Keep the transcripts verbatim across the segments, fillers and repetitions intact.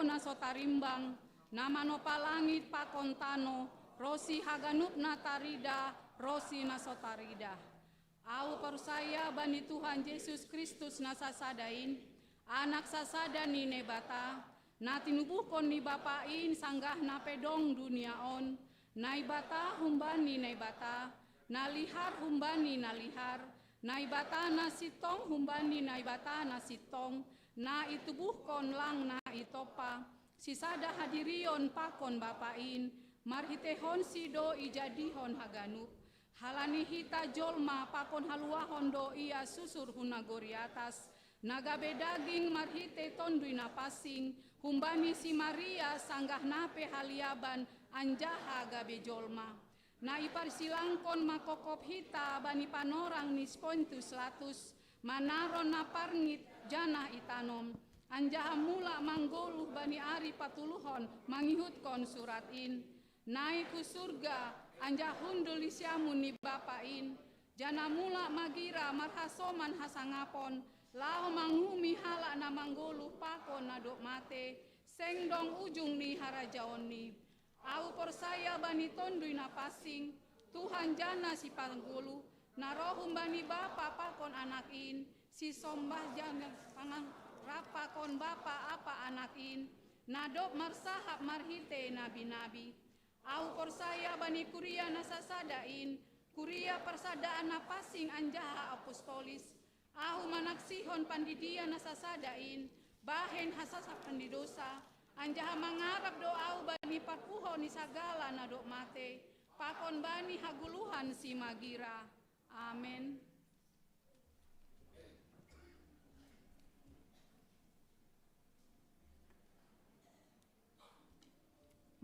na so tarimbang, na manopa langit pakon tano, ro si haganup na tarida, ro si na so tarida. Au porsaya bani Tuhan Jesus Kristus na sasada in, Anak sasada ni Naibata, na tinubuhkon ni Bapa in sanggah na pe dong dunia on, Naibata humbani Naibata, na lihar humbani na lihar, Naibata na sintong humbani Naibata na sintong, na itubuhkon lang na itompa, sisada hadirion pakon Bapa in, marhiteihonsi do ijadihon haganup. Halani hita jolma pakon haluahon do ia susur hu nagori atas, na gabe daging marhitei Tonduy Napansing, humbani si Maria sanggah na pe haliaban anjaha gabe jolma. Na iparsilangkon mangkopkop hita bani panorang ni si Pontius Latus, manaron na parngit janah itanom, anjaha mulak manggoluh bani ari patuluhon mangihutkon surat in. Naik hu surga, anjaha hundul i siamun ni Bapa in, janah mulak magira marhasoman hasangapon, laho manguhumi halak na manggoluh pakon na dob matei, seng dong ujung ni harajaonni. Au porsaya bani Tonduy Napansing, Tuhan janah Sipanggoluh, na roh humbani Bapa pakon Anak in, sisombah janah pangan rap pakon Bapa ampa Anak in, na dob marsahap marhitei nabi-nabi. Au porsaya bani kuria na sasada in, kuria parsadaan na pansing anjaha apostolis. Au manaksihon pandidian na sasada in, bahen hasasapan ni dousa, anjaha mangarap do au bani parpuho ni sagala na dob matei, pakon bani hagoluhan si magira. Amen.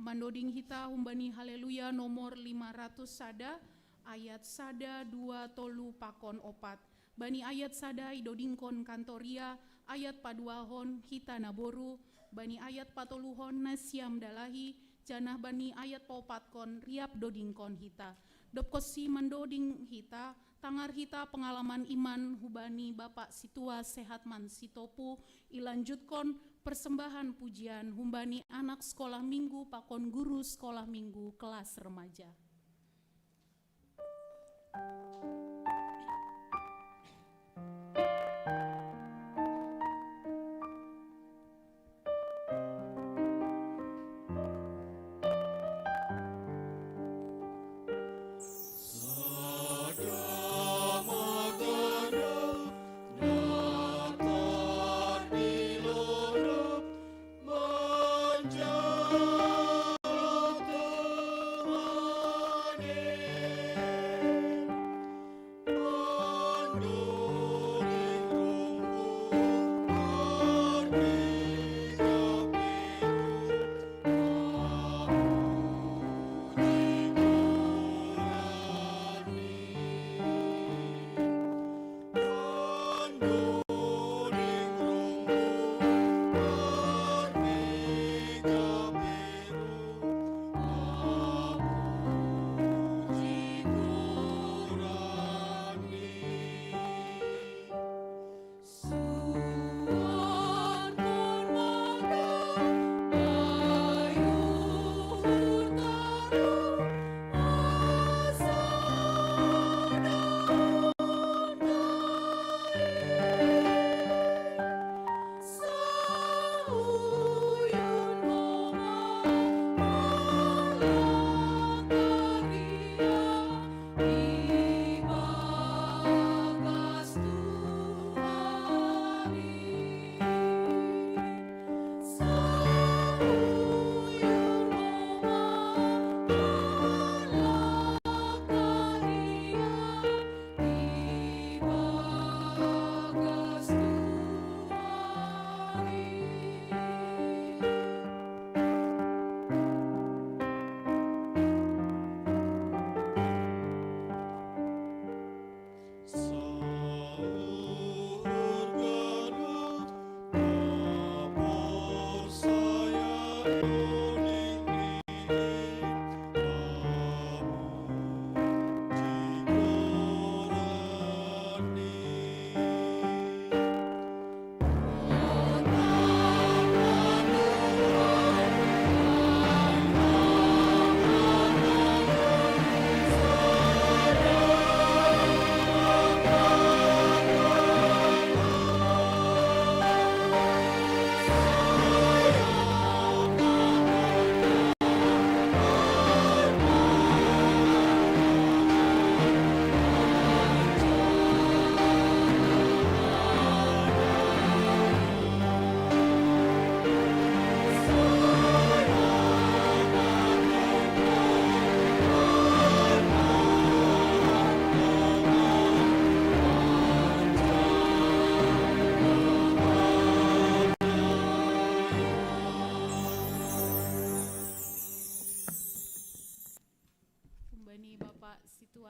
Mandoding hita humbani Haleluya nomor lima ratus sada, ayat sada, dua, tolu, pakon opat. Bani ayat sada idodingkon kantoria, ayat paduahon hita naboru, bani ayat patoluhon nasiam dalahi, janah bani ayat paopatkon riap dodingkon hita. Dobkonsi mandoding hita, tangar hita pengalaman iman hubani Bapa Situa Sehatman Sitopu, ilanjutkon persembahan pujian humbani anak sekolah minggu pakon guru sekolah minggu kelas remaja.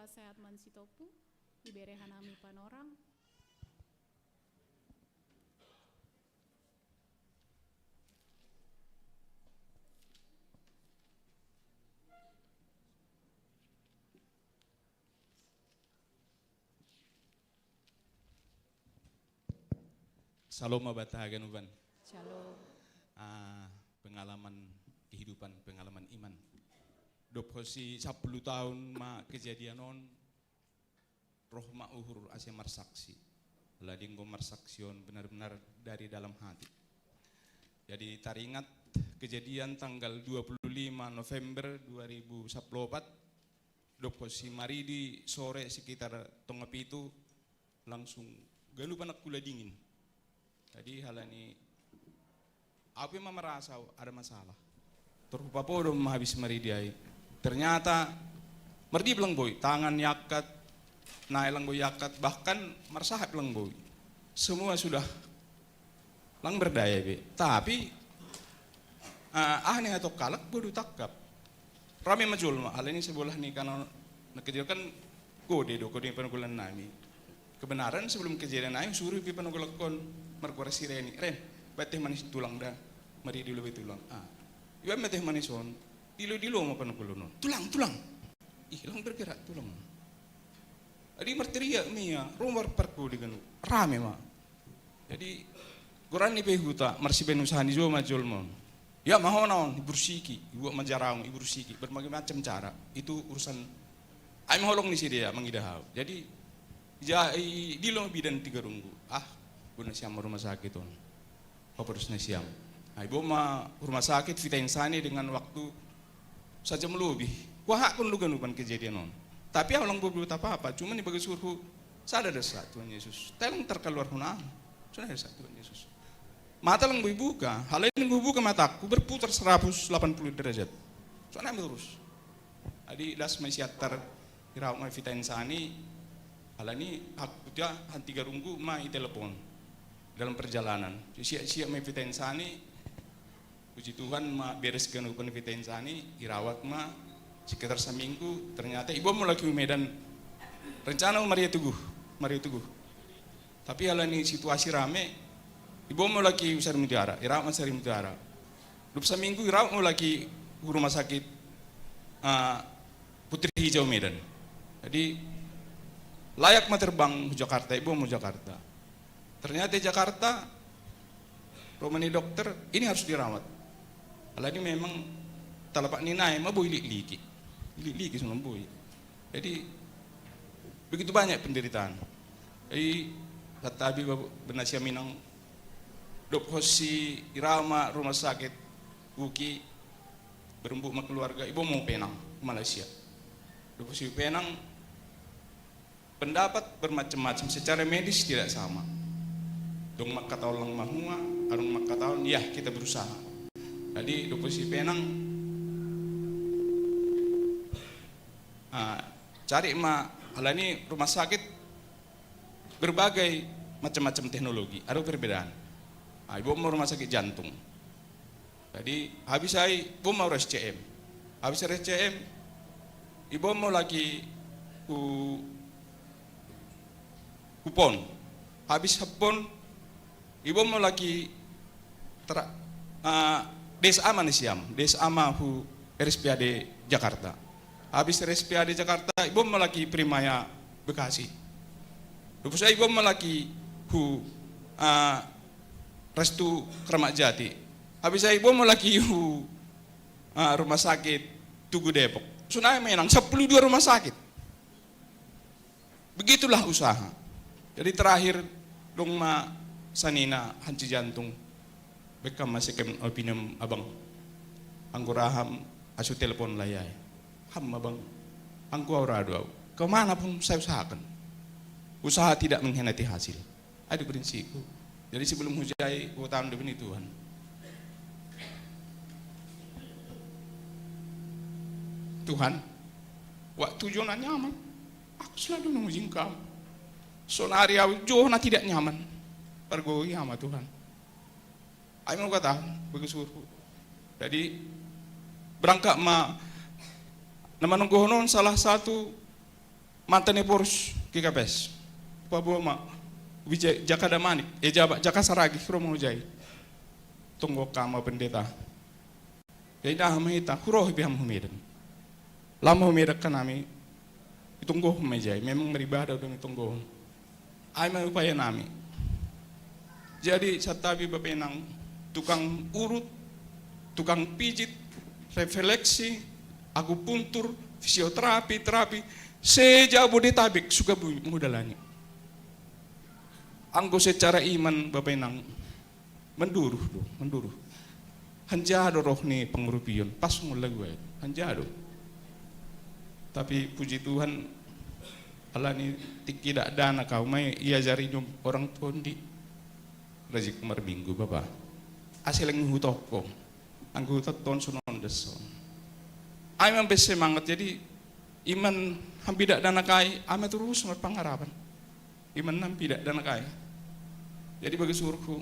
Sehat man sitopu, ibere hanami panorang. Salom ma banta haganupan. Shalom. Ah, pengalaman kehidupan, pengalaman iman. Dob hosi sampulu taon ma kejadian on, roh ma uhur ase marsaksi. Ala dinggo marsaksi on benar-benar dari dalam hati. Jadi taringat kejadian tanggal dua puluh lima November dua ribu sampulu opat, dob hosi maridi sore sekitar tonga pitu, langsung ganup anakku la dingin. Jadi halani au pe ma merasa ada masalah. Terus papodo ma habis maridi ai. Ternyata maridi pe lang boi, tangan iangkat, nae lang boi iangkat, bahkan marsahat pe lang boi. Semua sudah lang berdaya be. Tapi ah, aha ni hatop kalak bodu tangkap. Rame ma jolma, halani sebelah ni kanan na kecil kan gode do, gode panunggulan nami. Kebenaran sebelum kejadian nami suruh pi panunggulan kon markuara si Reni. Ren, bae teh manis tulang da. Maridi lobi tulang. Ah. Iba ma teh manis on. Dilo-dilo ma panunggulan on. Tulang, tulang. Ih, lang bergerak tulang. Adi marteriak ma ia, ro ma parkode ganup. Rame ma. Jadi goran ni pe huta, marsibaen usaha ni jolma, jolma on. Ia ma hona on, ibursiki, ibuat ma jaraon, ibursiki, berbagai macam cara. Itu urusan, ai ma holong ni sidea mangida hau. Jadi ja, i, dilo bidan Tiga Runggu. Ah, bona siam rumah sakit on. Paporus na siam. Ai, iboan ma rumah sakit Vita Insani dengan waktu sajam lobi. Kuahakkon do ganupan kejadian on. Tapi au lang bodo apa-apa, cuma ni bagas uhurhu, sada dasa Tuhan Yesus. Tae lang terkaluar hona. Sada dasa Tuhan Yesus. Mata lang boi buka, halani hubuka mataku berputar seratus delapan puluh derajat. Sada ma lurus. Adi das ma siatar, irawat ma Vita Insani, halani hakku ja han Tiga Runggu ma itelepon dalam perjalanan. Siak-siak ma Vita Insani, puji Tuhan ma beres ganupan Vita Insani, irawat ma sekitar saminggu, ternyata iboan ma laki Medan. Rencana ma Maria Tugu, Maria Tugu. Tapi halani situasi rame, iboan ma laki Sari Mutiara, irawat ma Sari Mutiara. Dob saminggu irawat ma laki rumah sakit, ah, Putri Hijau Medan. Jadi layak ma terbang hu Jakarta, iboan ma hu Jakarta. Ternyata Jakarta, ro ma ni dokter, ini harus dirawat. Halani memang talapak ni nae ma boi likliki. Likliki songon boi. Jadi begitu banyak penderitaan. Jadi kata Abi, babu, bena siam inang, dob hosi irawat ma rumah sakit Uki, berembuk ma keluarga, iboan ma penang Malaysia. Dob hosi penang, pendapat bermacam-macam, secara medis tidak sama. Adong mangkatahon lang mahua, adong mangkatahon, ya, kita berusaha. Jadi dob hosi penang, ah, cari ma, halani rumah sakit berbagai macam-macam teknologi, ada perbedaan. Ah, iboan ma rumah sakit jantung. Jadi habis ai iboan ma R S C M. Habis R S C M, iboan ma laki hu, hu pon. Habis hu pon, iboan ma laki tera, ah, D S A ma ni siam, D S A ma hu R S P A D Jakarta. Habis R S P A D Jakarta, iboan ma laki Primaya Bekasi. Dob hosi ai iboan ma laki hu, ah, Restu Keramat Jati. Habis ai iboan ma laki hu, ah, rumah sakit Tugu Depok. Sonai ma inang, sampulu dua rumah sakit. Begitulah usaha. Jadi terakhir adong ma sanina hansi jantung. Bekam ma second opinion, Abang. Anggo ra ham, asu telepon layai. Ham, Abang. Anggo au ra do au. Kemana pun saya usahakan. Usaha tidak mengkhianati hasil. Adu prinsipku. Jadi sebelum hujai, huboto do bani Tuhan. Tuhan, waktu zona nyaman, aku selalu menguji Engkau. Sonari au zona tidak nyaman, pargogoi Ama Tuhan. Ai ma hukata, bagas uhurhu. Jadi berangkat ma, na manunggu honon salah satu Mantene porus ki kapes. Paboma. Wija jaka damanik. E jaba jaka saragi romo jai. Tonggo kama pendeta. Jadi dah mahita. Hurohi piham humidan. Lama humidan kanami. Itonggo humejai. Memang meribada dong itonggo. Ai mai upaya nami. Jadi satabi bapenang tukang urut, tukang pijit, refleksi, akupuntur, fisioterapi, terapi, seja Bodetabek suka bu mudalani. Anggo secara iman bapenang menduruh do, menduruh. Hanjado roh ni pangurupion, pas ngol lagu ai. Hanjado. Tapi puji Tuhan, alani tikki dakdanak au mai iajari nyom orang tondi. Rajik marbinggu bapa. Aseleng hutokko. Anggo hutatton sonon desson. Ai mambes semangat jadi iman hambidak danak ai, ama terus marpangarapan. Iman nampi dakdanak ai. Jadi bagi surku,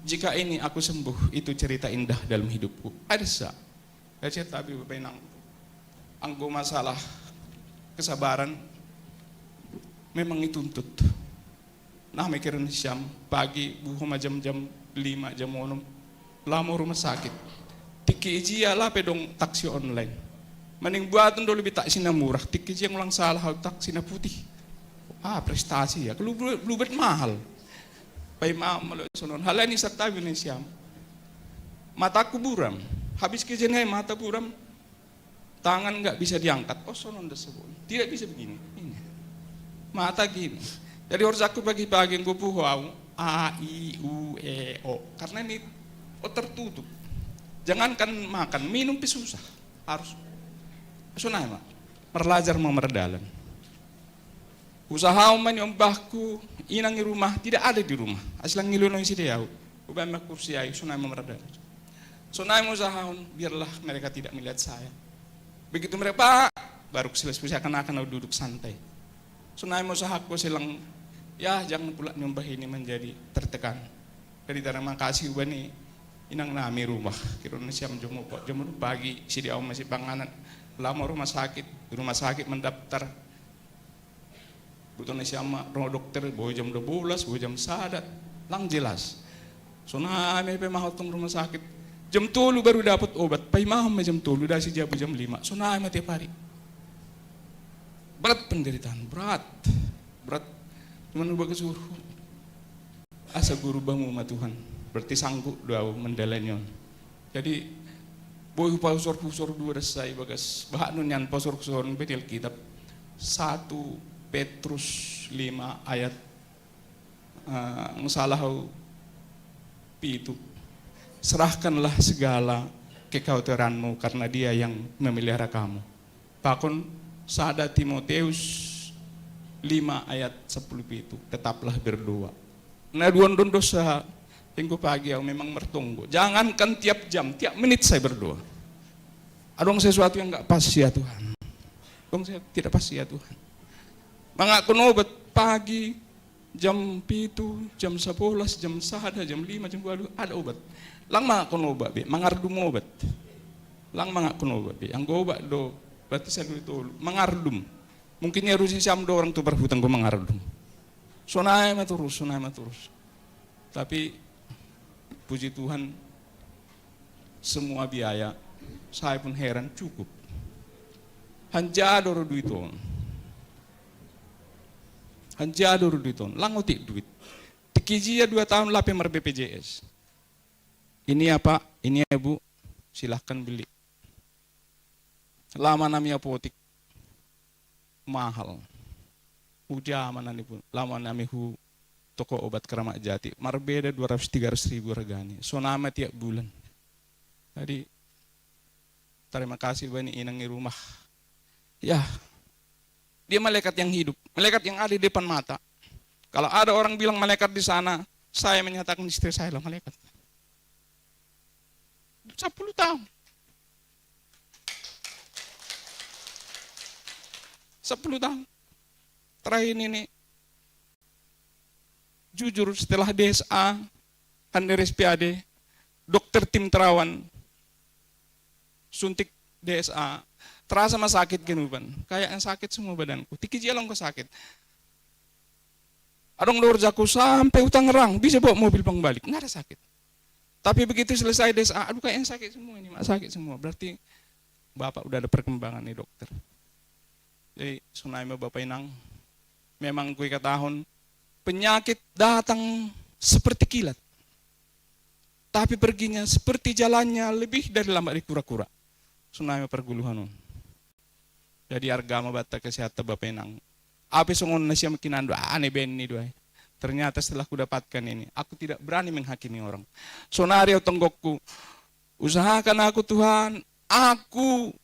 jika ini aku sembuh, itu cerita indah dalam hidupku. Ada sa. Ya cerita abi bapenang. Anggo masalah kesabaran memang dituntut. Nah, mikirin siam pagi buho ma jam-jam lima jam onom. Lamo rumah sakit. Tikki ijia lape dong taksi online. Mending buaton do lebih taksi na murah. Tikki ijia ngulang salah au taksi na putih. Ah, prestasi ya. Lu belum mahal. Pai ma malo sonon. Halani satabi ni siam. Mataku buram. Habis kejadian mata buram. Tangan nggak bisa diangkat. Oh, sonon da sebut. Tidak bisa begini. Ini. Mata gini. Jadi harus aku pagi-pagi nggopuho au. A, I, U, E, O. Karena ini oh tertutup. Jangankan makan, minum pun susah. Harus. Sunai mak. Merlajar mau merdalan. Usaha umani ombahku, inang i rumah, tidak ada di rumah. Aslang ngilu nong sidi au. Ubah mak kursi ai, sunai mau merdalan. Sunai mau usahaun, biarlah mereka tidak melihat saya. Begitu mereka, Pak, baru selesai akan-akan duduk santai. Sunai mau usahaku silang, ya jangan pula nyombah ini menjadi tertekan. Jadi terima kasih ubani inang nami rumah. Kira siam jam empat, jam pagi, sidi au masih panganan. Lama rumah sakit, rumah sakit mendaftar. Butuh nasi ama, rumah dokter, bawa jam dua belas, bawa jam sada. Lang jelas. Sonai mai pe mahotong rumah sakit. Jam tolu baru dapat obat. Pai maham jam tolu, dasi jabu jam lima. Sonai mai tiap hari. Berat penderitaan, berat. Berat. Cuman ubah kesuruh. Asa guru bamu ma Tuhan. Berarti sanggup doa mendalanyon. Jadi boy hupasor-pusor dua dasai bagas bahat nun yan pasor-pasor betil kitab satu Petrus lima ayat uh, salah pitu. Serahkanlah segala kekhawatiranmu karena Dia yang memelihara kamu. Pakon sada Timoteus lima ayat sepuluh pitu, tetaplah berdoa. Nah, duon dondo sa minggu pagi au memang mertunggu. Jangankan tiap jam, tiap menit saya berdoa. Adong sesuatu yang nggak pas ya Tuhan. Adong saya tidak pas ya Tuhan. Mangakun obat pagi, jam pitu, jam sebelas, jam sada, jam lima, jam walu, ada obat. Lang mangakun obat be, mangardum obat. Lang mangakun obat be, anggo obat do, berarti saya dulu tolu, mangardum. Mungkin ya rusi siam do orang tu berhutang go mangardum. Sonai ma terus, sonai ma terus. Tapi puji Tuhan, semua biaya, saya pun heran, cukup. Hanjado ro duit on. Hanjado ro duit on. Lang otik duit. Tikijia dua tahun lape mar B P J S. Ini ya Pak, ini ya Ibu, silahkan beli. Lama nami apotik. Mahal. Uja manani pun. Lama nami hu toko obat Keramat Jati. Marbeda dua ratus tiga ratus ribu harganya. Sonai ma tiap bulan. Jadi terima kasih bani inang di rumah. Ya, dia malaikat yang hidup, malaikat yang ada di depan mata. Kalau ada orang bilang malaikat di sana, saya menyatakan istri saya lah malaikat. Sepuluh tahun. Sepuluh tahun. Terakhir ini, jujur, setelah D S A, kan R S P A D, dokter tim terawan, suntik D S A, Terasa ma sakit ganupan. Kayaknya sakit semua badanku. Tiki jialong ko sakit. Adong dohor jaku sampai Tangerang, bisa bawa mobil pangbalik, nggak ada sakit. Tapi begitu selesai D S A, aduh, kayaknya sakit semua ini, Mak, sakit semua. Berarti Bapak udah ada perkembangan nih, dokter. Jadi, sonai ma Bapak Inang, memang kui katahon, penyakit datang seperti kilat, tapi perginya seperti jalannya lebih dari lambat di kura-kura. Sonai ma parguluhan on. Jadi arga ma banta kesehatan Bapak Inang. Apa songon na siam kinando, ah, ne benni do ai. Ternyata setelah kudapatkan ini, aku tidak berani menghakimi orang. Sonari au tonggokku, usahakan aku Tuhan, aku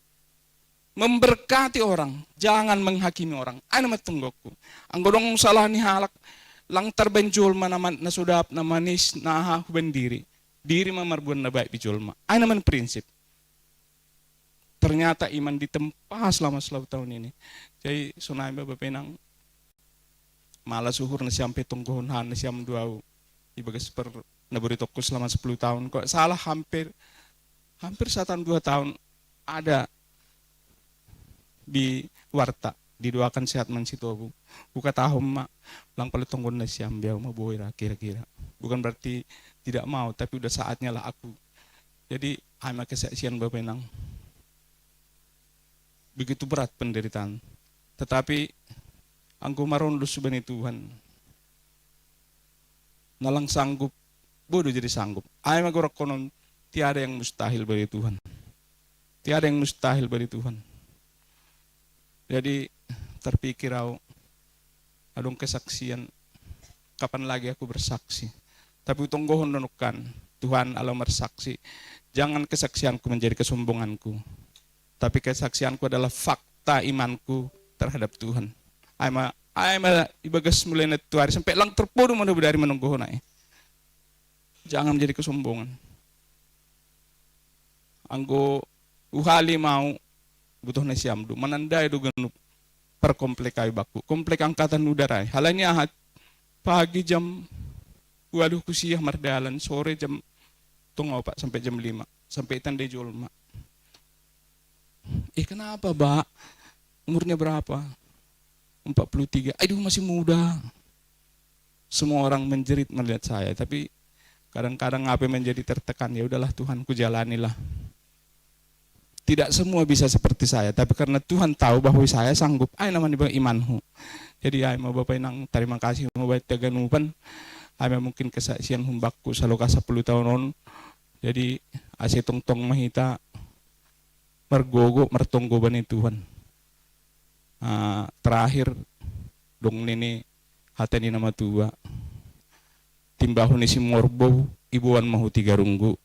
memberkati orang, jangan menghakimi orang. Ai nama tonggokku. Anggo dong salah ni halak, lang tarbaen jolma na man-, na sodap, na manis, na aha, hubaen diri. Diri ma marbuat na baik di jolma. Ai nama prinsip. Ternyata iman ditempa selama sepuluh tahun ini. Jadi sonai ma Bapak Inang, malas uhur na siam pe tonggohon han na siam do au. Ibagas per na boritonku selama sepuluh tahun. Kok salah hampir, hampir satu tahun, dua tahun ada di warta, didoakan sehat man si tobu. Hukatahon ma, lang pala tonggohon na siam be au ma boi ra kira-kira. Bukan berarti tidak mau, tapi udah saatnya lah aku. Jadi, ai ma kesaksian Bapak Inang. Begitu berat penderitaan. Tetapi, anggo marondus bani Tuhan, na lang sanggup, boi do jadi sanggup. Ai ma gorakkonon, tiada yang mustahil bagi Tuhan. Tiada yang mustahil bagi Tuhan. Jadi, terpikir au, adong kesaksian, kapan lagi aku bersaksi? Tapi hutonggohon do nangkin, Tuhan Allah bersaksi. Jangan kesaksianku menjadi kesombonganku, tapi kesaksianku adalah fakta imanku terhadap Tuhan. Ai ma, ai ma ibagas mulai na tuari sampai lang tarpodom ma do bodari manonggohon ai. Jangan menjadi kesombongan. Anggo uhali ma au, butoh na siam do, manandai do ganup parkomplek ai bakku. Komplek Angkatan Udara ai. Halani aha, pagi jam ualuh kusiah mardalan, sore jam tonga opat sampai jam lima. Sampai tandai jolma. Eh, kenapa, Pak? Umurnya berapa? Empat puluh tiga. Aduh, masih muda. Semua orang menjerit melihat saya, tapi kadang-kadang apa yang menjadi tertekan, ya udahlah Tuhan, ku jalanilah. Tidak semua bisa seperti saya, tapi karena Tuhan tahu bahwa saya sanggup, ai nama niba imanhu. Jadi ai ma Bapak Inang, terima kasih ma banta haganupan. Ai ma mungkin kesaksian humbakku saloka sapuluh tahun on. Jadi asa tongtong ma hita margogo, martonggo bani Tuhan. Ah, terakhir, dong nini hata ni na matua. Timbahu ni simorbou, iboan ma hu Tigarunggu.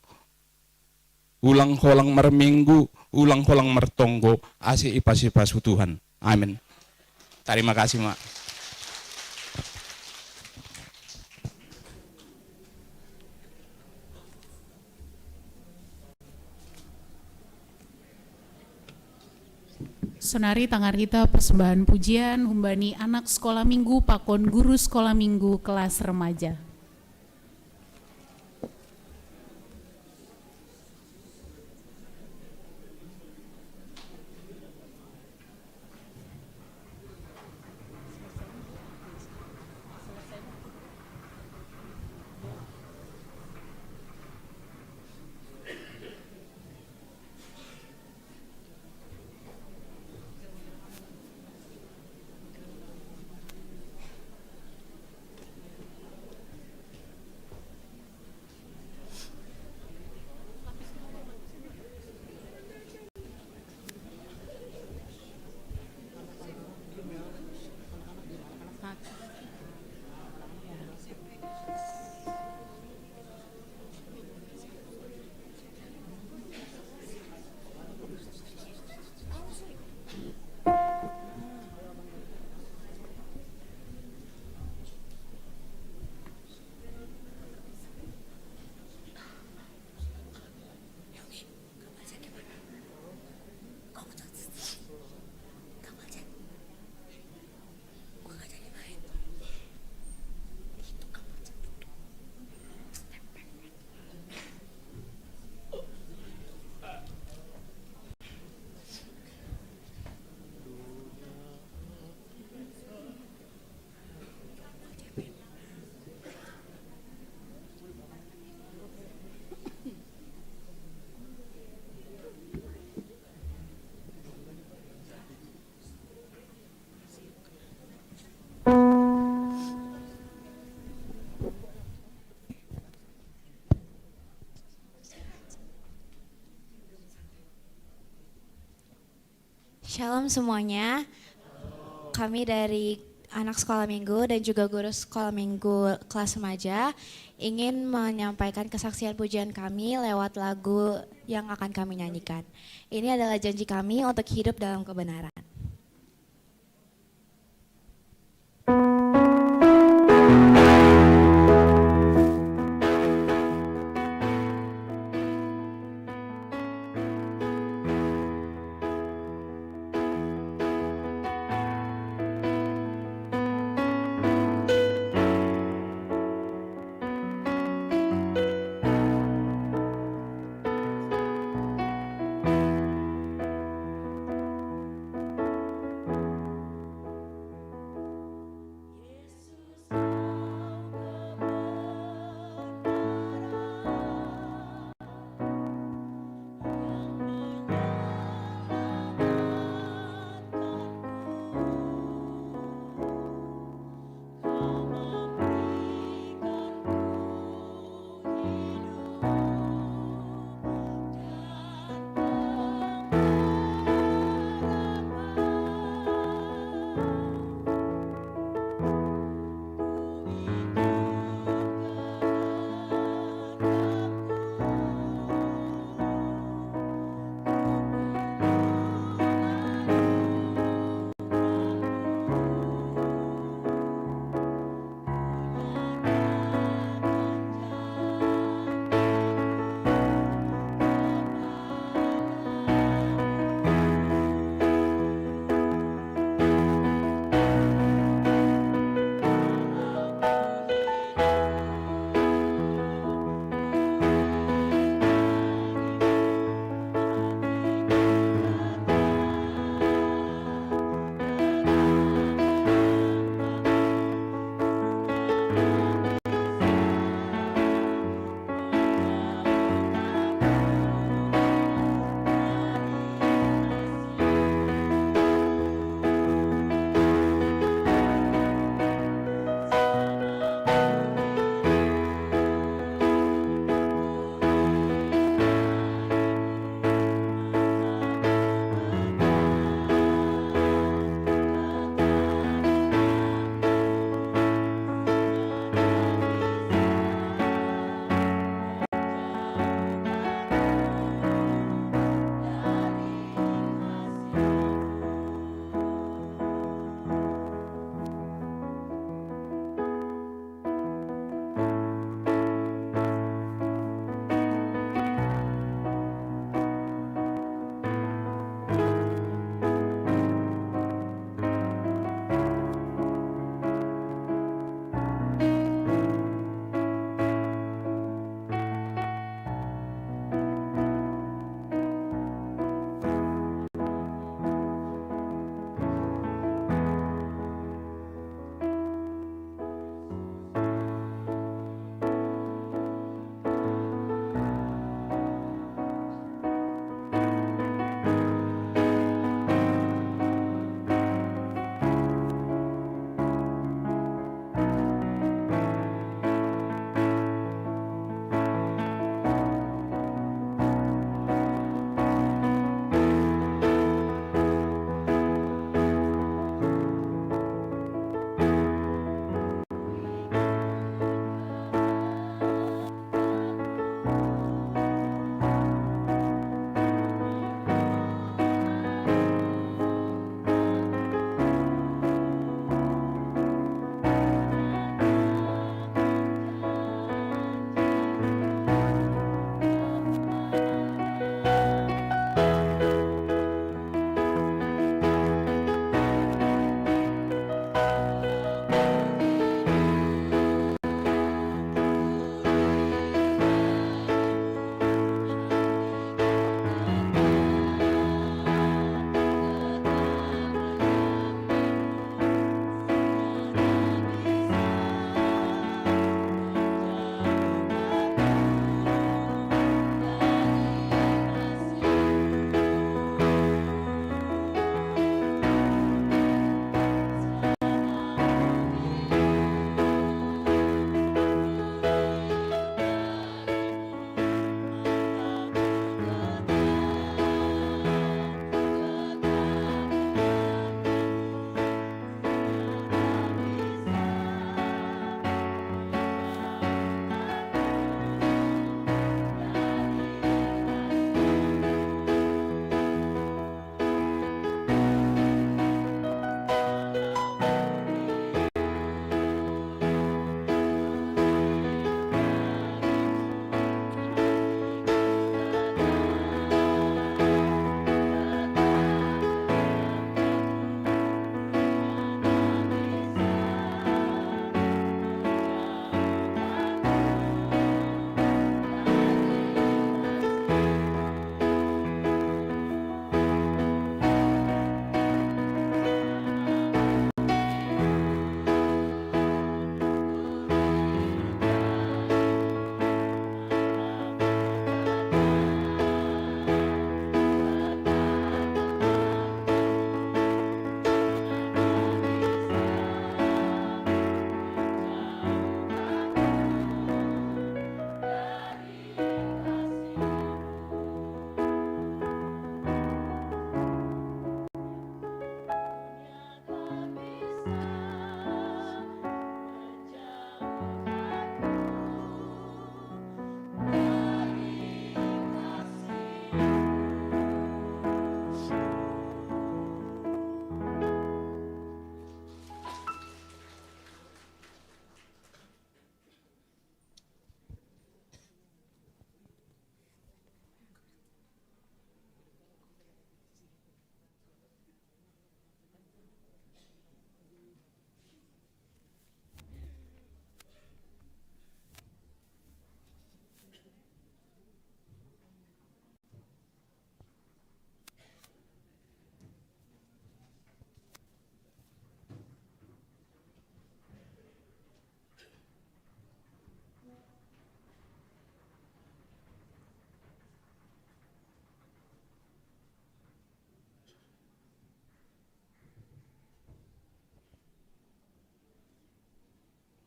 Ulang holang marminggu, ulang holang martonggo, asa ipasupasu Tuhan. Amin. Terima kasih, Mak. Sonari tangar hita persembahan pujian humbani anak sekolah minggu pakon guru sekolah minggu kelas remaja. Shalom semuanya. Kami dari anak sekolah minggu dan juga guru sekolah minggu kelas remaja ingin menyampaikan kesaksian pujian kami lewat lagu yang akan kami nyanyikan. Ini adalah janji kami untuk hidup dalam kebenaran.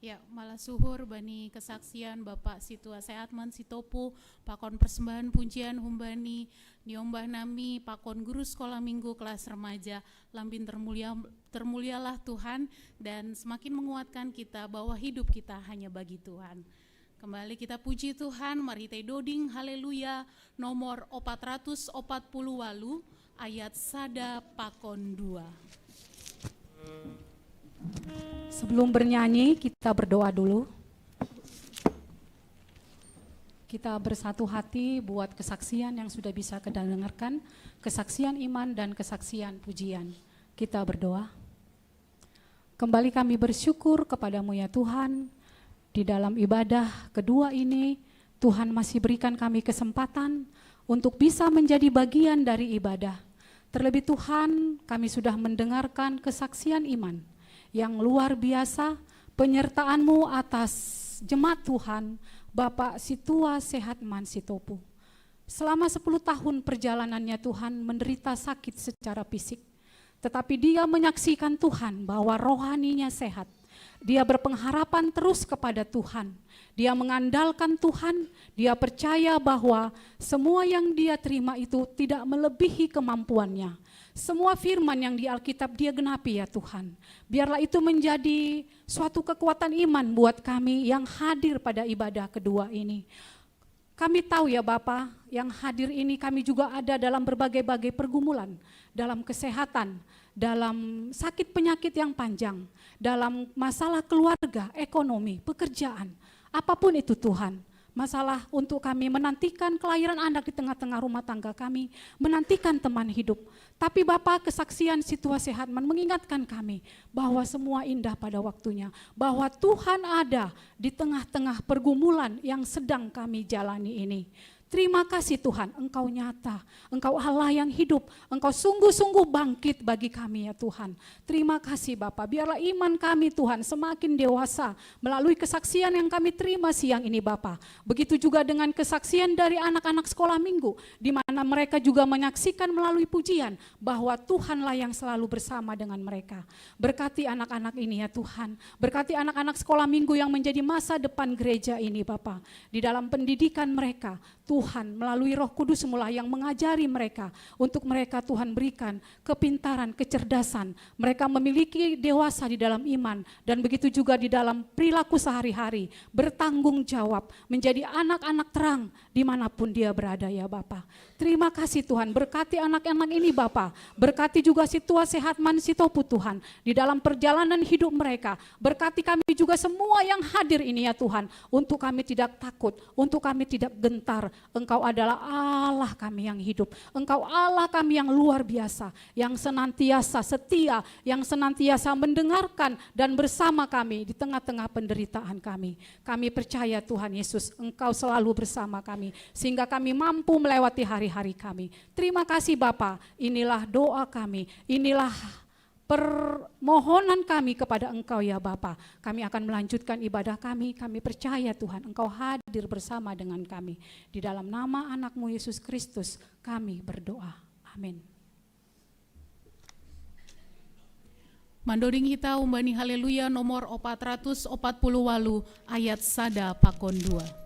Ya, malah suhur bani kesaksian Bapak Situa Sehatman Sitopu, pakon persembahan pujian humbani, niombah nami pakon guru sekolah minggu kelas remaja, lambin termulia, termulialah Tuhan, dan semakin menguatkan kita bahwa hidup kita hanya bagi Tuhan. Kembali kita puji Tuhan, mari kita doding haleluya nomor opat ratus opat puluh walu ayat sada pakon dua. Sebelum bernyanyi, kita berdoa dulu. Kita bersatu hati buat kesaksian yang sudah bisa kita dengarkan, kesaksian iman dan kesaksian pujian. Kita berdoa. Kembali kami bersyukur kepada-Mu ya Tuhan, di dalam ibadah kedua ini, Tuhan masih berikan kami kesempatan untuk bisa menjadi bagian dari ibadah. Terlebih Tuhan, kami sudah mendengarkan kesaksian iman yang luar biasa, penyertaan-Mu atas jemaat Tuhan, Bapak Situa Sehatman Sitopu. Selama sepuluh tahun perjalanannya Tuhan menderita sakit secara fisik. Tetapi dia menyaksikan Tuhan bahwa rohaninya sehat. Dia berpengharapan terus kepada Tuhan. Dia mengandalkan Tuhan, dia percaya bahwa semua yang dia terima itu tidak melebihi kemampuannya. Semua firman yang di Alkitab dia genapi ya Tuhan. Biarlah itu menjadi suatu kekuatan iman buat kami yang hadir pada ibadah kedua ini. Kami tahu ya Bapa, yang hadir ini kami juga ada dalam berbagai-bagai pergumulan, dalam kesehatan, dalam sakit penyakit yang panjang, dalam masalah keluarga, ekonomi, pekerjaan, apapun itu Tuhan. Masalah untuk kami menantikan kelahiran anak di tengah-tengah rumah tangga kami, menantikan teman hidup. Tapi Bapa, kesaksian Situa Sehatman mengingatkan kami bahwa semua indah pada waktunya, bahwa Tuhan ada di tengah-tengah pergumulan yang sedang kami jalani ini. Terima kasih Tuhan, Engkau nyata, Engkau Allah yang hidup, Engkau sungguh-sungguh bangkit bagi kami ya Tuhan. Terima kasih Bapa, biarlah iman kami Tuhan semakin dewasa melalui kesaksian yang kami terima siang ini Bapa. Begitu juga dengan kesaksian dari anak-anak sekolah minggu, di mana mereka juga menyaksikan melalui pujian bahwa Tuhanlah yang selalu bersama dengan mereka. Berkati anak-anak ini ya Tuhan, berkati anak-anak sekolah minggu yang menjadi masa depan gereja ini Bapa. Di dalam pendidikan mereka, Tuhan melalui Roh Kudus-Mulah yang mengajari mereka, untuk mereka Tuhan berikan kepintaran, kecerdasan. Mereka memiliki dewasa di dalam iman dan begitu juga di dalam perilaku sehari-hari, bertanggung jawab, menjadi anak-anak terang dimanapun dia berada ya Bapa. Terima kasih Tuhan, berkati anak-anak ini Bapa, berkati juga Situa Sehatman Sitopu Tuhan, di dalam perjalanan hidup mereka, berkati kami juga semua yang hadir ini ya Tuhan, untuk kami tidak takut, untuk kami tidak gentar. Engkau adalah Allah kami yang hidup, Engkau Allah kami yang luar biasa, yang senantiasa setia, yang senantiasa mendengarkan dan bersama kami di tengah-tengah penderitaan kami. Kami percaya Tuhan Yesus, Engkau selalu bersama kami, sehingga kami mampu melewati hari-hari kami. Terima kasih Bapa, inilah doa kami, inilah permohonan kami kepada Engkau ya Bapa. Kami akan melanjutkan ibadah kami, kami percaya Tuhan Engkau hadir bersama dengan kami. Di dalam nama Anak-Mu Yesus Kristus kami berdoa. Amin. Mandoding kita umbani haleluya nomor opat ratus opat puluh walu ayat sada pakon dua.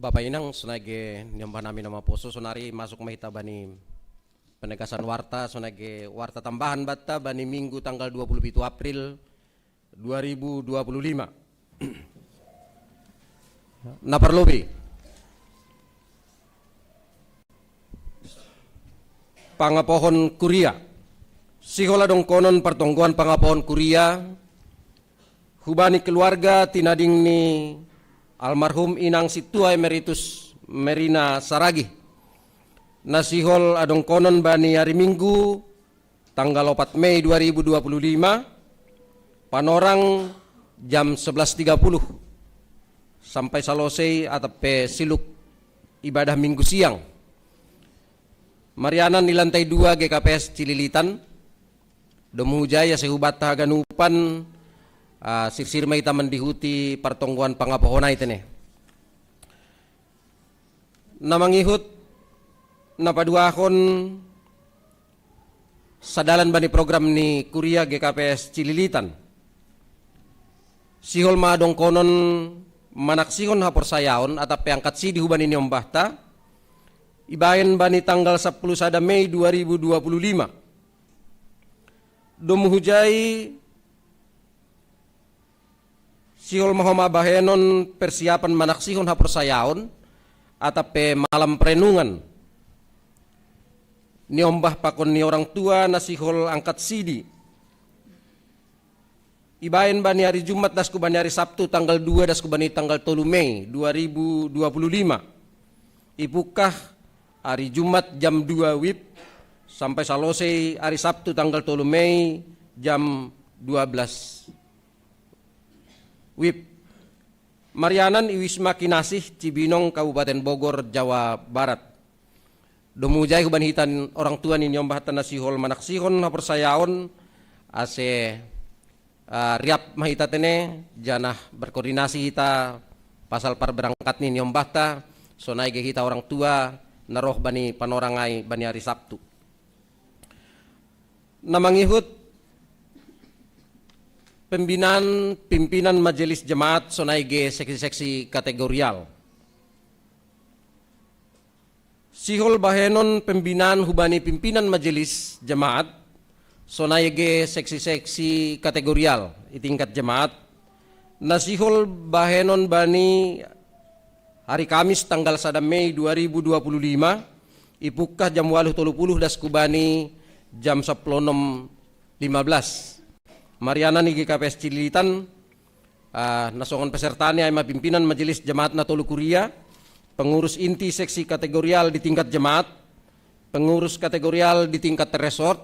Bapak Inang, sonai ge niombah nami na maposo, sonari masuk ma hita bani penegasan warta, sonai ge warta tambahan banta bani Minggu tanggal dua puluh pitu April dua ribu dua puluh lima. Na parlobei, pangapohon kuria. Sihol adongkonon partonggoan pangapohon kuria hubani keluarga tinading ni almarhum Inang Sintua Emeritus Merina Saragih, na sihol adongkonon bani ari Minggu tanggal opat Mei dua ribu dua puluh lima, panorang jam sebelas tiga puluh sampai salosei atape siluk ibadah Minggu siang. Marianan i lantai dua G K P S Cililitan. Domu hujai ase hubanta haganupan, ah, sirsir ma hita mandihuti partonggoan pangapohon ai tene. Na mangihut, na paduahon sadalan bani program ni kuria G K P S Cililitan. Sihol ma adongkonon manaksihon haporsayaon atape angkat sidi hubani niombahta, ibaen bani tanggal sapuluh sada Mei dua ribu dua puluh lima. Domu hujai, sihol ma homa bahenon persiapan manaksihon haporsayaon, atape malam perenungan niombah pakon ni orang tua na sihol angkat sidi, ibaen bani ari Jumat das ku bani ari Sabtu tanggal dua das ku bani tanggal tolu Mei dua ribu dua puluh lima. Ipungkah ari Jumat jam dua wib sampai salosei ari Sabtu tanggal tolu Mei jam dua belas wib. Marianan i Wisma Kinasih, Cibinong, Kabupaten Bogor, Jawa Barat. Domu hujai hubani hita orang tua ni niombahta na sihol manaksihon haporsayaon, ase, ah, riap ma hita tene, janah berkoordinasi hita pasal parberangkat ni niombahta, sonai ge hita orang tua na roh bani panorang ai bani ari Sabtu. Na mangihut, pembinaan pimpinan majelis jemaat sonai ge seksi-seksi kategorial. Sihol bahenon pembinaan hubani pimpinan majelis jemaat sonai ge seksi-seksi kategorial i tingkat jemaat, na sihol bahenon bani hari Kamis tanggal sada Mei dua ribu dua puluh lima, ipungkah jam waluh tolu puluh das ku bani jam sapuluh onom lima belas. Marianan i G K P S Cililitan, ah, na songon pesertani ai ma pimpinan majelis jemaat na tolu kuria, pengurus inti seksi kategorial di tingkat jemaat, pengurus kategorial di tingkat resort,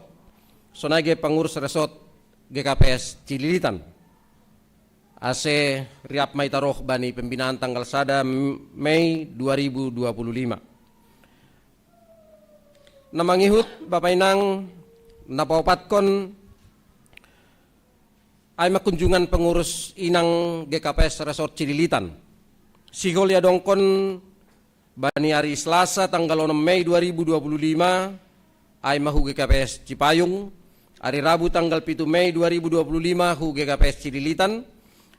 sonai ge pengurus resort G K P S Cililitan. Ase riap ma hita roh bani pembinaan tanggal sada Mei dua ribu dua puluh lima. Na mangihut, Bapak Inang, na paopatkon ai ma kunjungan pengurus inang G K P S Resort Cililitan. Sihol i adongkon bani ari Selasa tanggal onom Mei dua ribu dua puluh lima, ai ma hu G K P S Cipayung, ari Rabu tanggal pitu Mei dua ribu dua puluh lima hu G K P S Cililitan,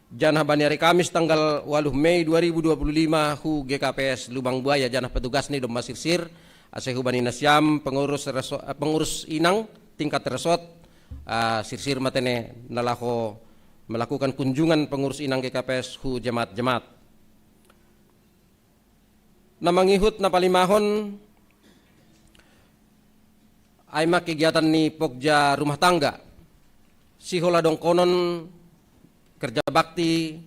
janah bani ari Kamis tanggal waluh Mei dua ribu dua puluh lima hu G K P S Lubang Buaya, janah petugas ni domma sirsir, ase hubani nasiam pengurus reso-, eh, pengurus inang tingkat resort, ah, sirsir ma tene na laho melakukan kunjungan pengurus inang G K P S hu jemaat-jemaat. Na mangihut na palimahon, ai ma kegiatan ni pokja rumah tangga. Sihol adongkonon kerja bakti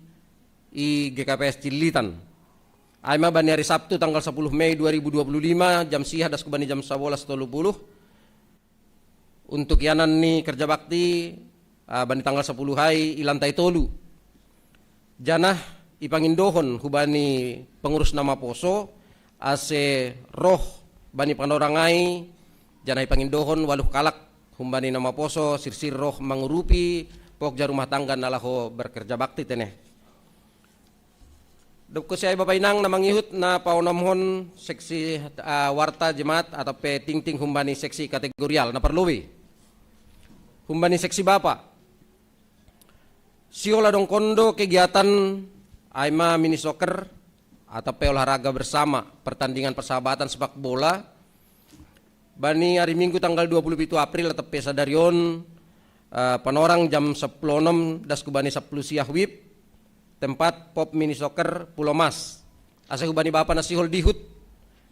i G K P S Cililitan. Ai ma bani ari Sabtu tanggal sapuluh Mei dua ribu dua puluh lima, jam sia das ku bani jam sabolas tolu puluh. Untuk ianan ni kerja bakti, ah, bani tanggal sapuluh ai i lantai tolu. Janah ipangindohon hubani pengurus na maposo, ase roh bani panorang ai, janah ipangindohon waluh kalak humbani na maposo sirsir roh mangurupi pokja rumah tangga na laho berkerja bakti tene. Dob kose ai Bapak Inang na mangihut, na paonomhon seksi, ah, warta jemaat atape tingting humbani seksi kategorial na parlobei. Humbani seksi bapa, sihol adongkon do kegiatan ai ma mini soccer, atau pe olahraga bersama, pertandingan persahabatan sepak bola. Bani hari Minggu tanggal dua puluh pitu April atau pe sadari on, eh, Panorang jam sepuluh onom das ku bani sepuluh siah wib, tempat Pop Mini Soccer Pulau Mas. Ase hubani bapa na sihol dihut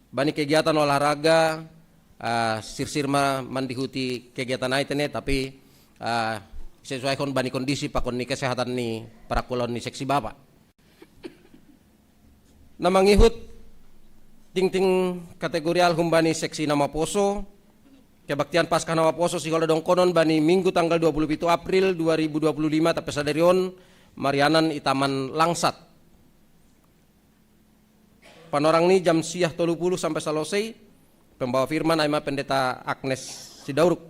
bani kegiatan olahraga, eh, sirsir ma mandihuti kegiatan ai tene, tapi, eh, sesuai kon bani kondisi pakon ni kesehatan ni parakulaon ni seksi bapa. Na mangihut tingting kategorial humbani seksi na maposo, kebaktian Paskah na maposo sihol dongkonon bani Minggu tanggal dua puluh pitu April dua ribu dua puluh lima tapi sadari on marianan i Taman Langsat. Panorang ni jam siah tolu puluh sampai salosei, pembawa firman ai ma Pendeta Agnes Sidauruk.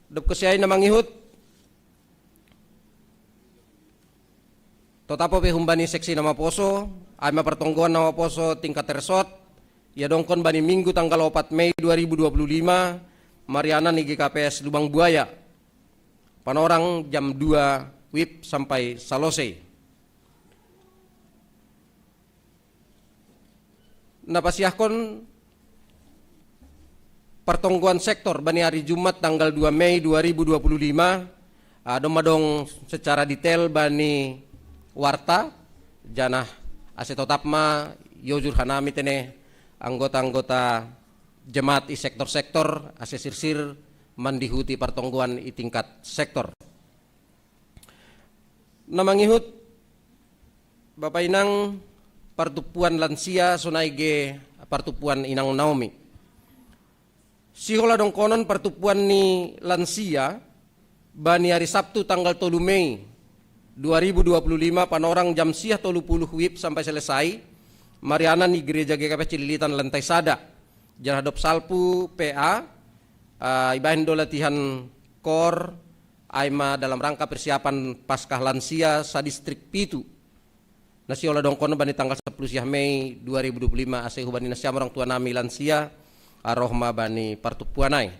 Dop kosiai na mangihut, totap pe humbani seksi na maposo, ai ma pertonggoan na maposo tingkat resort, ia dongkon bani Minggu tanggal opat Mei dua ribu dua puluh lima, marianan i G K P S Lubang Buaya. Panorang jam dua wib sampai salosei. Na pasiahkon pertonggoan sektor bani hari Jumat tanggal dua Mei dua ribu dua puluh lima, ah, dong madong secara detail bani warta, janah ase totap ma yojur hanami tene anggota-anggota jemaat i sektor-sektor, ase sirsir mandihuti pertonggoan i tingkat sektor. Na mangihut, Bapa inang, partumpuan lansia sonai ge partumpuan inang Naomi. Sihol dongkonon partumpuan ni lansia, bani hari Sabtu tanggal tolu Mei dua ribu dua puluh lima, Panorang jam siah tolu puluh wib sampai selesai, marianan i Gereja G K P Cililitan lantai sada. Janah dop salpu P A, ah, ibahen do latihan kor, ai ma dalam rangka persiapan Paskah lansia sadistrik pitu. Na sihol dongkonon bani tanggal sepuluh siah Mei dua ribu dua puluh lima ase hubani nasiam orang tua nami lansia, ah, roh ma bani partumpuan ai.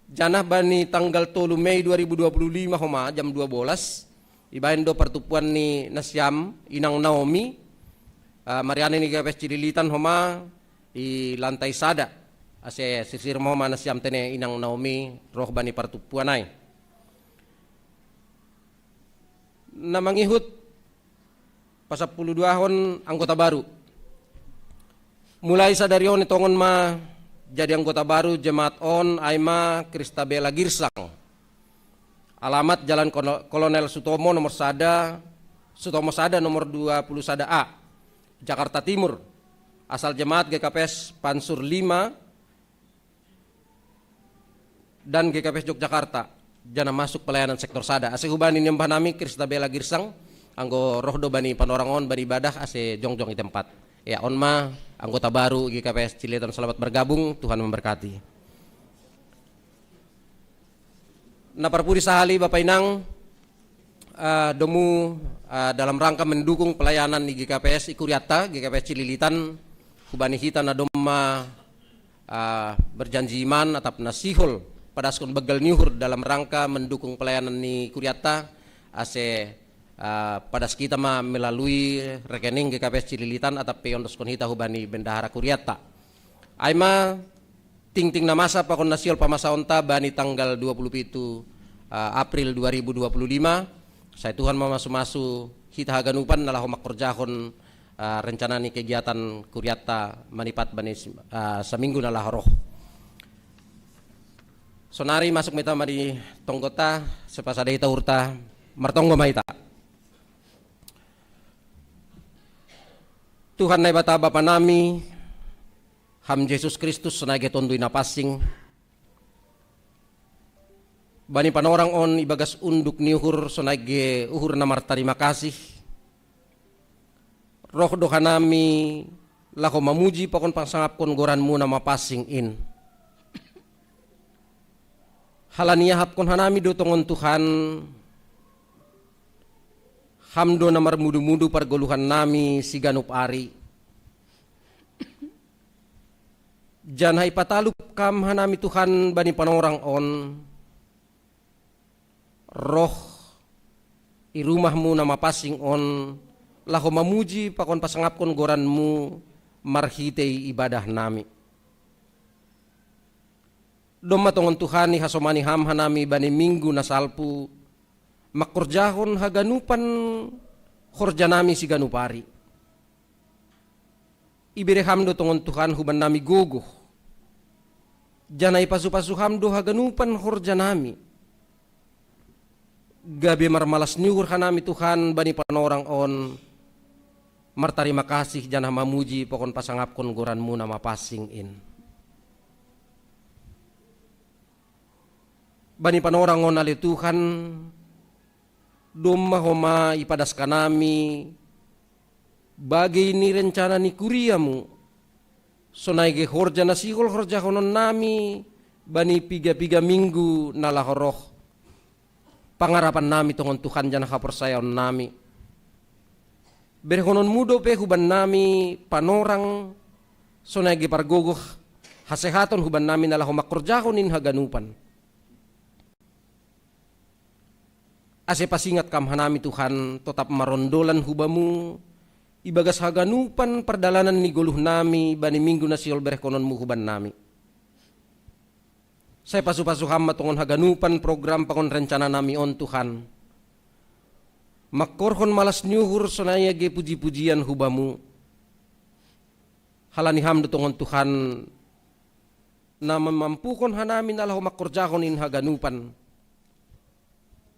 Janah bani tanggal tolu Mei dua ribu dua puluh lima homa jam dua bolas, ibahen do partumpuan ni nasiam inang Naomi, ah, marianan i G K P S Cililitan homa i lantai sada. Ase sirsir ma homa nasiam tene inang Naomi roh bani partumpuan ai. Na mangihut, pasampuluduahon anggota baru. Mulai sadari on i tongon ma jadi anggota baru jemaat on, ai ma Kristabela Girsang. Alamat Jalan Kono-, Kolonel Sutomo nomor sada, Sutomo sada nomor dua puluh sada A, Jakarta Timur. Asal jemaat G K P S Pansur lima dan G K P S Yogyakarta. Janah masuk pelayanan sektor sada. Ase hubani ni ombah nami Kristabela Girsang, anggo roh do bani Panorang on bani ibadah ase jongjong i tempat. Ya, on ma anggota baru G K P S Cililitan, selamat bergabung, Tuhan memberkati. Na parpudi sahali Bapa inang, ah, domu, ah, dalam rangka mendukung pelayanan i G K P S i kuriatta, G K P S Cililitan, hubani hita na domma, ah, berjanji iman atap na sihol padaskon banggal ni uhur dalam rangka mendukung pelayanan ni kuriatta, ase, ah, padas hita ma melalui rekening G K P S Cililitan atap pe iondoskon hita hubani bendahara kuriatta. Ai ma tingting na masa pakon na sihol pamasaonta bani tanggal dua puluh pitu, ah, April dua ribu dua puluh lima. Sai Tuhan mamasu-masu hita haganupan na laho mangkorjahon, ah, rencana ni kegiatan kuriatta manipat bani, ah, saminggu na laho roh. Sonari masuk ma hita mari tonggonta, sai pasada hita uhurta, martonggo ma hita. Tuhan Naibata Bapa nami, Ham Jesus Kristus sonai ge Tonduy Napansing. Bani Panorang on ibagas unduk ni uhur sonai ge uhur na martarima kasih, roh do hanami laho mamuji pakon pangsangapkon goranmu na mapansing in. Halani iahapkon hanami do tongon Tuhan, Ham do na marmudu-mudu pargoluhan nami siganup ari. Janah ipatalup Kam hanami Tuhan bani Panorang on, roh i rumahmu na mapansing on, laho mamuji pakon pasangapkon goran-Mu marhitei ibadah nami. Domma tongon Tuhan, ihasomani Ham hanami bani minggu na salpu, mangkorjahon haganupan horjanami siganup ari. Ibere Ham do tongon Tuhan hubannami gogoh, janah ipasupasu Ham do haganupan horjanami, gabe marmalas ni uhur hanami Tuhan bani panorang on, martarima kasih janah mamuji pakon pasangapkon goran-Mu na mapansing in. Bani panorang on ale Tuhan, domma homa ipadas hanami bagei ni rencana ni kuria-Mu, sonai age horja na sihol horjahononnami bani piga-piga minggu na laho roh. Pangarapannami tongon Tuhan janah haporsayaonnami, berehononmu dope hubannami panorang, sonai age pargogoh hasehaton hubannami na laho mangkorjahon in haganupan. Ase pasingat kam hanami Tuhan, totap marondolan hubamu ibagas haganupan pardalanan ni goluhnami bani minggu na sihol berehkononmu hubannami. Sai pasupasu ham ma tongon haganupan program pangon rencananami on Tuhan, mangkorhon malas ni uhur sonai age puji-pujian hubamu. Halani ham do tongon Tuhan, na mamampuhon hanami na laho mangkorjahon in haganupan,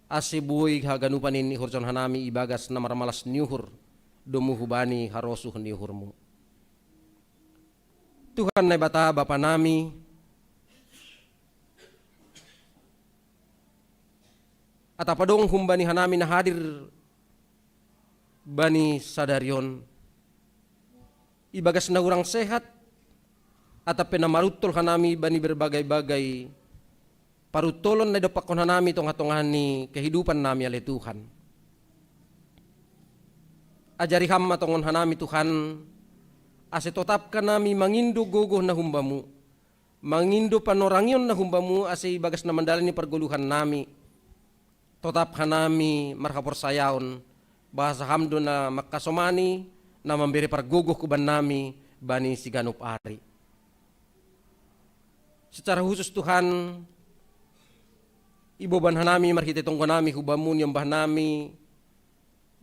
ase boi haganupan in ihorjahon hanami ibagas na marmalas ni uhur, domu hubani harosuh ni uhurmu. Tuhan Naibata Bapanami, atap adong humbani hanami na hadir bani sadari on, ibagas na hurang sehat, atap pe na maruntol hanami bani berbagai-bagai paruntolon na idompakkon hanami tongah-tongah ni kehidupannami ale Tuhan. Ajari ham ma tongon hanami Tuhan, ase totap hanami mangindo gogoh na humbamu, mangindo panorangion na humbamu, ase ibagas na mandalani pargoluhannami, totap hanami marhaporsayaon, bahasa ham do na mangkasomani, na mambere pargogoh hubannami bani siganup ari. Secara khusus Tuhan, iboban hanami marhite tonggonami hubamu niombahnami,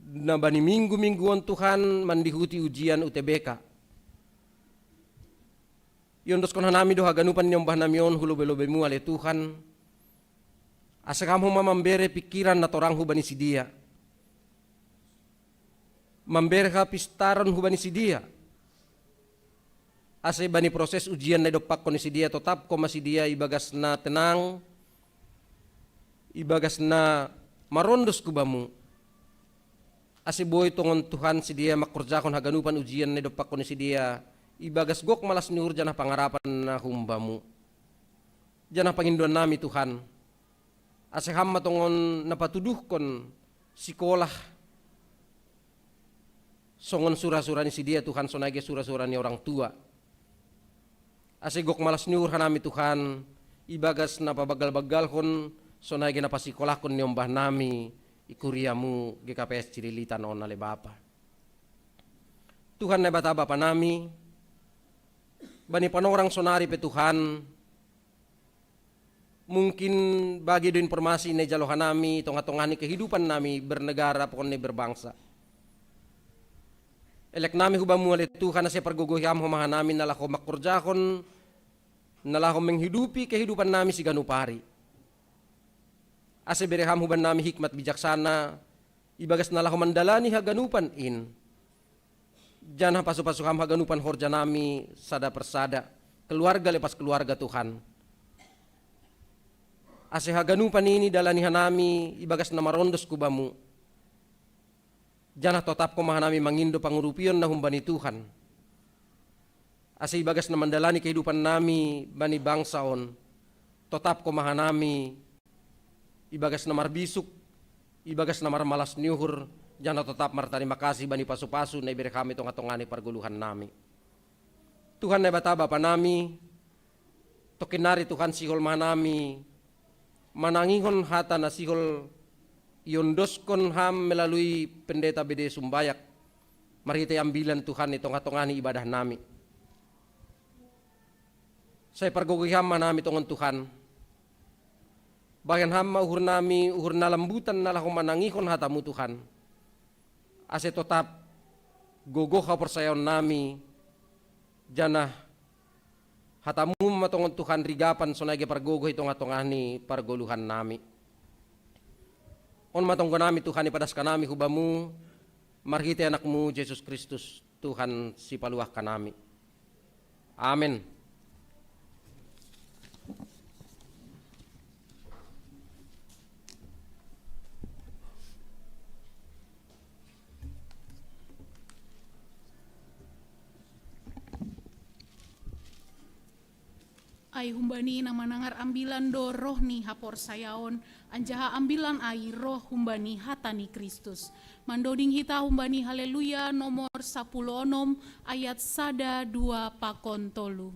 na bani minggu-minggu on Tuhan mandihuti ujian U T B K. Iondoskon hanami do haganupan niombahnami on hu lobe-lobemu ale Tuhan, ase ham homa mambere pingkiran na torang hubani sidea, mambere hapistaron hubani sidea, ase bani proses ujian na idompakkon ni sidea totap homa sidea ibagas na tenang, ibagas na marondos hubamu. Ase boi tongon Tuhan sidea mangkorjahon haganupan ujian na idompakkon ni sidea ibagas gok malas ni uhur janah pangarapan na humbamu. Janah pangindoannami Tuhan, ase ham ma tongon na patuduhkon sikolah songon sura-sura ni sidea Tuhan, sonai age sura-sura ni orang tua. Ase gok malas ni uhur hanami Tuhan, ibagas na pabanggal-banggalhon sonai age na pasikolahkon niombahnami i kuriamu G K P S Cililitan on ale Bapa. Tuhan Naibata Bapanami, bani panorang sonari pe Tuhan, mungkin bagei do informasi na ijalo hanami tongah-tongah ni kehidupannami bernegara pakon ni berbangsa. Eleknami hubamu ale Tuhan, ase pargogohi ham homa hanami na laho mangkorjahon, na laho menghidupi kehidupannami siganup ari. Ase bere ham hubannami hikmat bijaksana ibagas na laho mandalani haganupan in. Janah pasupasu ham haganupan horjanami sada persada, keluarga lepas keluarga Tuhan. Ase haganupan in idalani hanami ibagas na marondos hubamu. Janah totap homa hanami mangindo pangurupion na humbani Tuhan. Ase ibagas na mandalani kehidupannami bani bangsa on, totap homa hanami ibagas na marbisuk, ibagas na marmalas ni uhur, janah totap martarima kasih bani pasupasu na ibere ham i tongah-tongah ni pargoluhannami. Tuhan Naibata Bapanami, tongkin nari Tuhan sihol ma hanami manangihon hata na sihol iondoskon ham melalui Pendeta B D Sumbayak. marhitei ambilan Tuhan i tongah-tongah ni ibadah nami. Sai pargogohi Ham ma nami tongon Tuhan. Bahen Ham ma uhur nami, uhur na lambutan na laho manangihon hata-Mu Tuhan. Ase totap gogoh haporsayaon nami, janah hata-Mu ma tongon Tuhan rigapan sonai gabe pargogoh i tongah-tongah ni pargoluhan nami. On ma tonggo nami Tuhan, ipadas hanami hu Bamu, marhitei Anak-Mu Jesus Kristus, Tuhan sipaluah hanami. Amen. Ai humbani na manangar ambilan do roh ni haporsayaon, anjaha ambilan ai roh humbani hata ni Kristus. Mandoding hita humbani Haleluya nomor sapuluh onom, ayat sada, dua pakon tolu.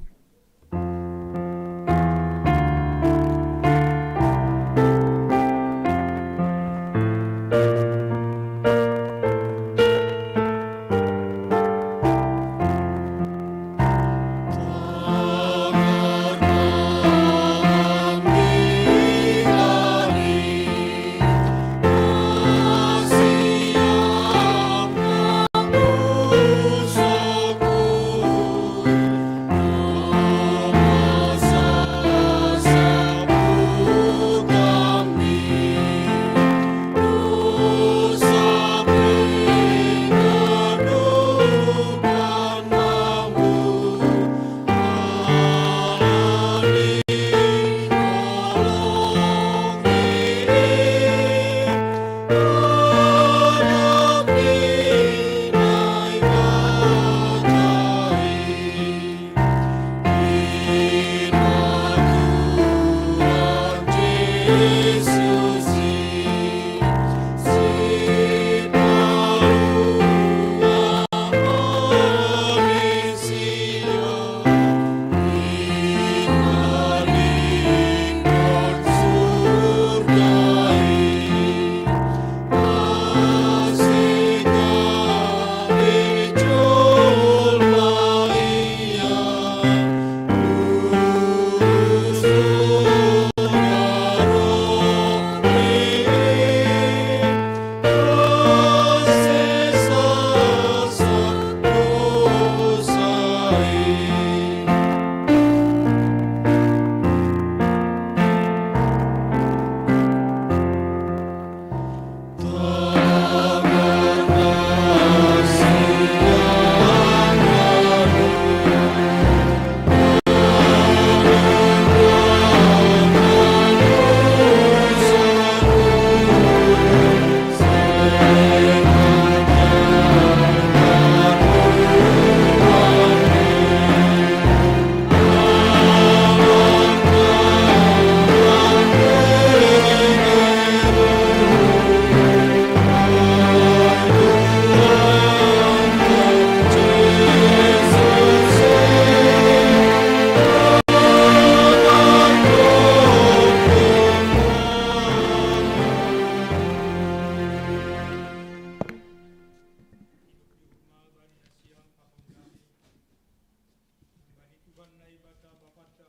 Tuhan Naibata Bapanta,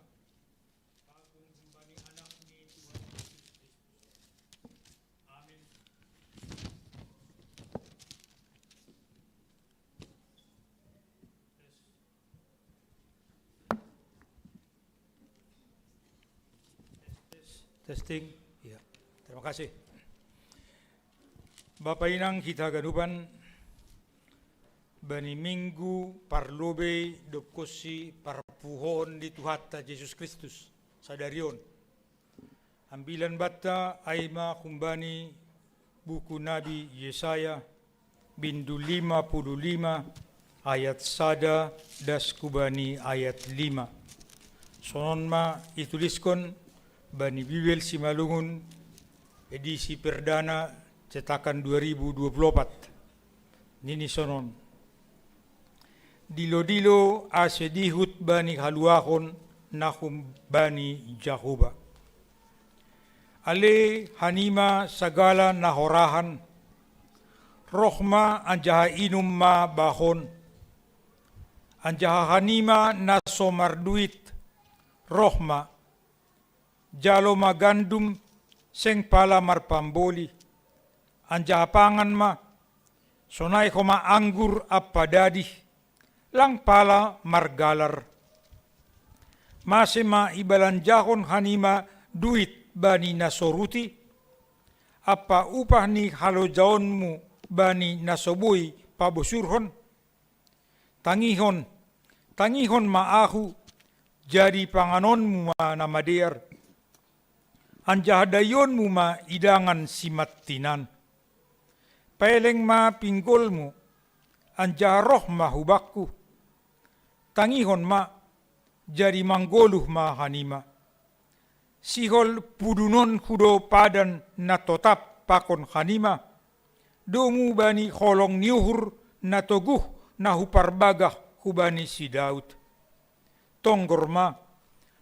pakon humbani Anak ni Tuhan Jesus Kristus. Amin. Tes. Tes, tes. Testing. Ya. Terima kasih. Bapa inang hita ganupan, bani minggu parlobei dob konsi parpuhoon ni Tuhanta Jesus Kristus sadari on. Ambilan banta ai ma humbani buku Nabi Yesaya, bindu lima puluh lima, ayat sada das hubani ayat lima. Sonon ma ituliskon bani Bibel Simalungun, edisi perdana, cetakan dua ribu dua puluh opat. Nini sonon: Dilo-dilo ase dihut bani haluahon na humbani Jahowa. Ale hanima sagala na horahan, Roh ma anjaha inum ma bahon. Anjaha hanima na so marduit, roh ma, jalo ma gandum, seng pala marpamboli, anjaha pangan ma, sonai homa anggur ampa dadih, lang pala margalar. Mase ma ibalanjahon hanima duit bani na so ruti, ampa upah ni halojaonmu bani na so boi pabosurhon? Tangihon, tangihon ma ahu, jadi panganonmu ma na madear, anjaha daionmu ma idangan simantinan. Paeleng ma pinggolmu, anjaha roh ma hu bakku. Tangihon ma, jadi manggoluh ma hanima. Sihol pudunonku do padan na totap pakon hanima, domu bani holong ni uhur na toguh na huparbagah hubani si Daud. Tonggor ma,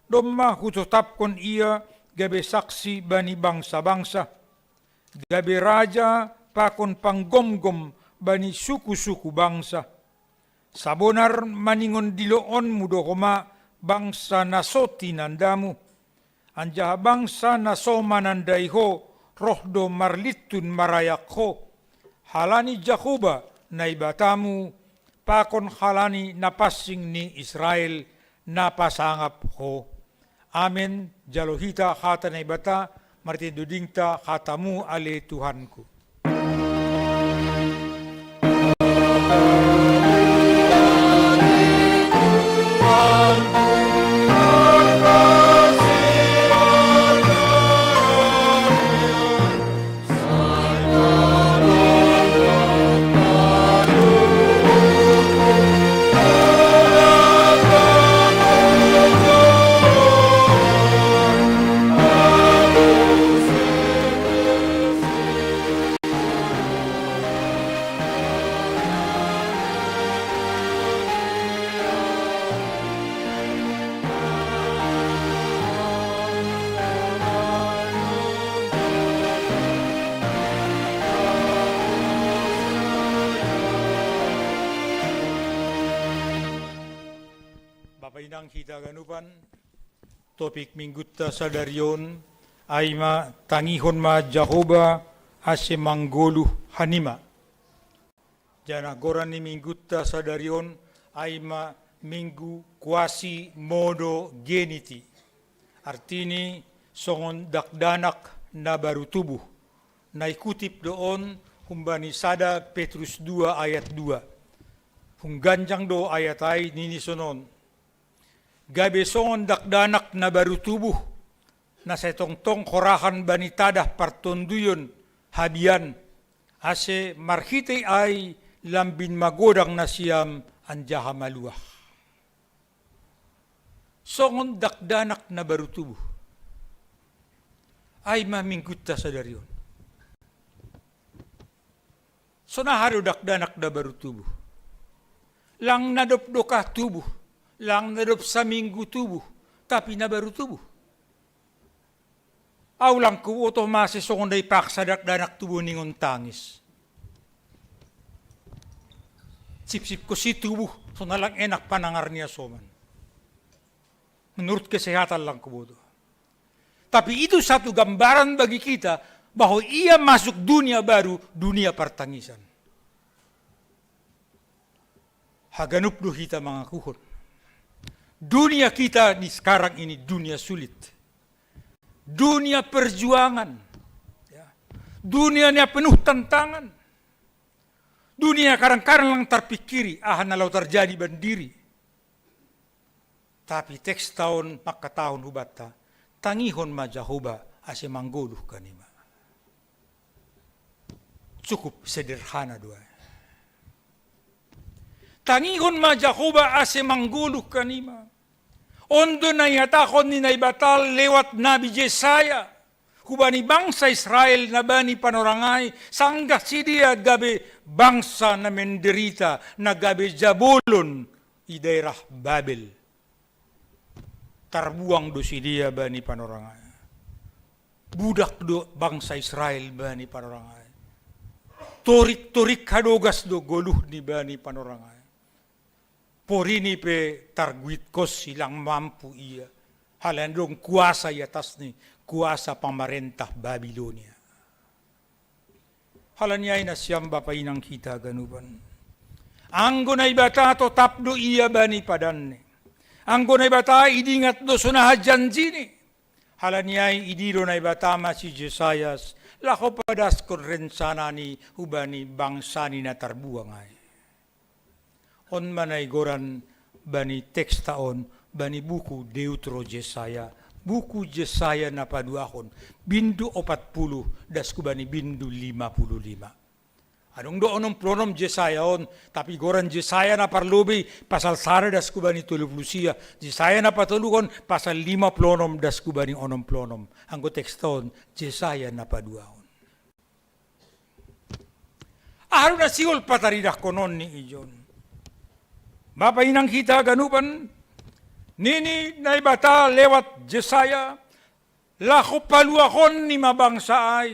domma hutotapkon ia gabe saksi bani bangsa-bangsa, gabe raja pakon panggomgom bani suku-suku bangsa. Sabonar maningon diloonmu do homa bangsa na so tinandamu, anjaha bangsa na so manandai ho roh do marlintun marayak ho, halani Jahowa Naibatamu, pakon halani na pansing ni Israel na pasangap ho. Amen. Jalo hita hata Naibata, marhite dodingta hatamu ale Tuhanku. Bapa inang hita ganupan, topik minggunta sadari on, ai ma tangihon ma Jahowa ase manggoluh hanima. Janah goran ni minggunta sadari on, ai ma Minggu Quasimodogeniti. Artini songon dakdanak na baru tubuh. Na ikutip do on humbani sada Petrus dua ayat dua. Hungganjang do ayat ai nini sonon. Gabe songon dakdanak na baru tubuh, na sai tongtong horahan bani tadah partonduyon habian, ase marhitei ai lambin magodang nasiam anjaha maluah. Songon dakdanak na baru tubuh. Ai ma minggunta sadari on. Sonaha do dakdanak na baru tubuh? Lang na dob dokah tubuh, lang na dob saminggu tubuh, tapi na baru tubuh. Ahu lang huboto mase songon na ipaksa dakdanak tubuh ningon tangis. Sipsip kosi tubuh, songon na lang enak panangar ni asoman. Menurut kesehatan lang huboto. Tapi itu satu gambaran bagi kita bahwa ia masuk dunia baru, dunia partangisan. Haganup do hita mangakuhon. Dunia kita di sekarang ini dunia sulit. Dunia perjuangan. Ya. Dunia yang penuh tantangan. Dunia kadang-kadang lang tarpingkiri, aha na laho tarjadi bandiri. Tapi teks taon mangkatahon hubanta, tangihon ma Jahowa ase manggoluh hanima. Cukup sederhana do ai. Tangihon ma Jahowa ase manggoluh hanima. On do na ihatahon ni Naibata lewat Nabi Jesaya. Hubani bangsa Israel na bani panorang ai, sanggah sidea gabe bangsa na menderita, na gabe jabolon i daerah Babel. Tarbuang do sidea bani panorang ai. Budak do bangsa Israel bani panorang ai. Torik-torik hadogas do goluhni bani panorang ai. Porini pe targuitkon si lang mampu ia. Halani adong kuasa i atasni, kuasa pamarentah Babilonia. Halani ai nasiam bapa inang hita haganupan, anggo Naibata totap do ia bani padanni. Anggo Naibata idingat do sonaha janjini. Halani ai idilo Naibata ma si Jesayas laho padaskon rencana ni hubani bangsa ni na tarbuang ai. On ma na igoran bani teksta on, bani buku Deutro Jesaya, buku Jesaya na paduahon, bindu opat puluh das hubani bindu lima puluh lima. Adong do onom puluh onom Jesaya on, tapi igoran Jesaya na parlobei pasal sada das hubani tolu puluh sia, Jesaya na patoluhon pasal lima puluh onom das hubani onom puluh onom. Anggo teksta on Jesaya na paduahon. Aha do na sihol pataridahkononni ijon? Bapa inang hita haganupan, nini Naibata lewat Jesaya, laho paluahonni ma bangsa ai,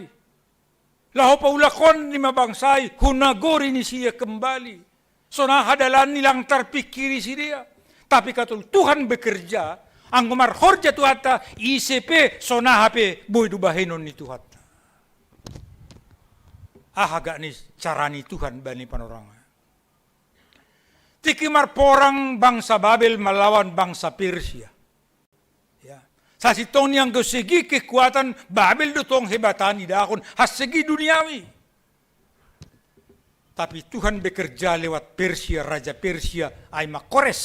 laho paulakhonni ma bangsa ai hu nagori ni sidea kembali. Sonaha dalanni lang tarpingkiri sidea. Tapi katul Tuhan bekerja, anggo marhorja Tuhanta, ise pe sonaha pe boi do bahenon ni Tuhanta. Aha gak ni cara ni Tuhan bani panorang? Tingki marporang bangsa Babel malawan bangsa Persia. Ya. Sasintongni anggo segi kekuatan, Babel do tong hebatan idahon, has segi duniawi. Tapi Tuhan bekerja lewat Persia, raja Persia, ai ma Kores.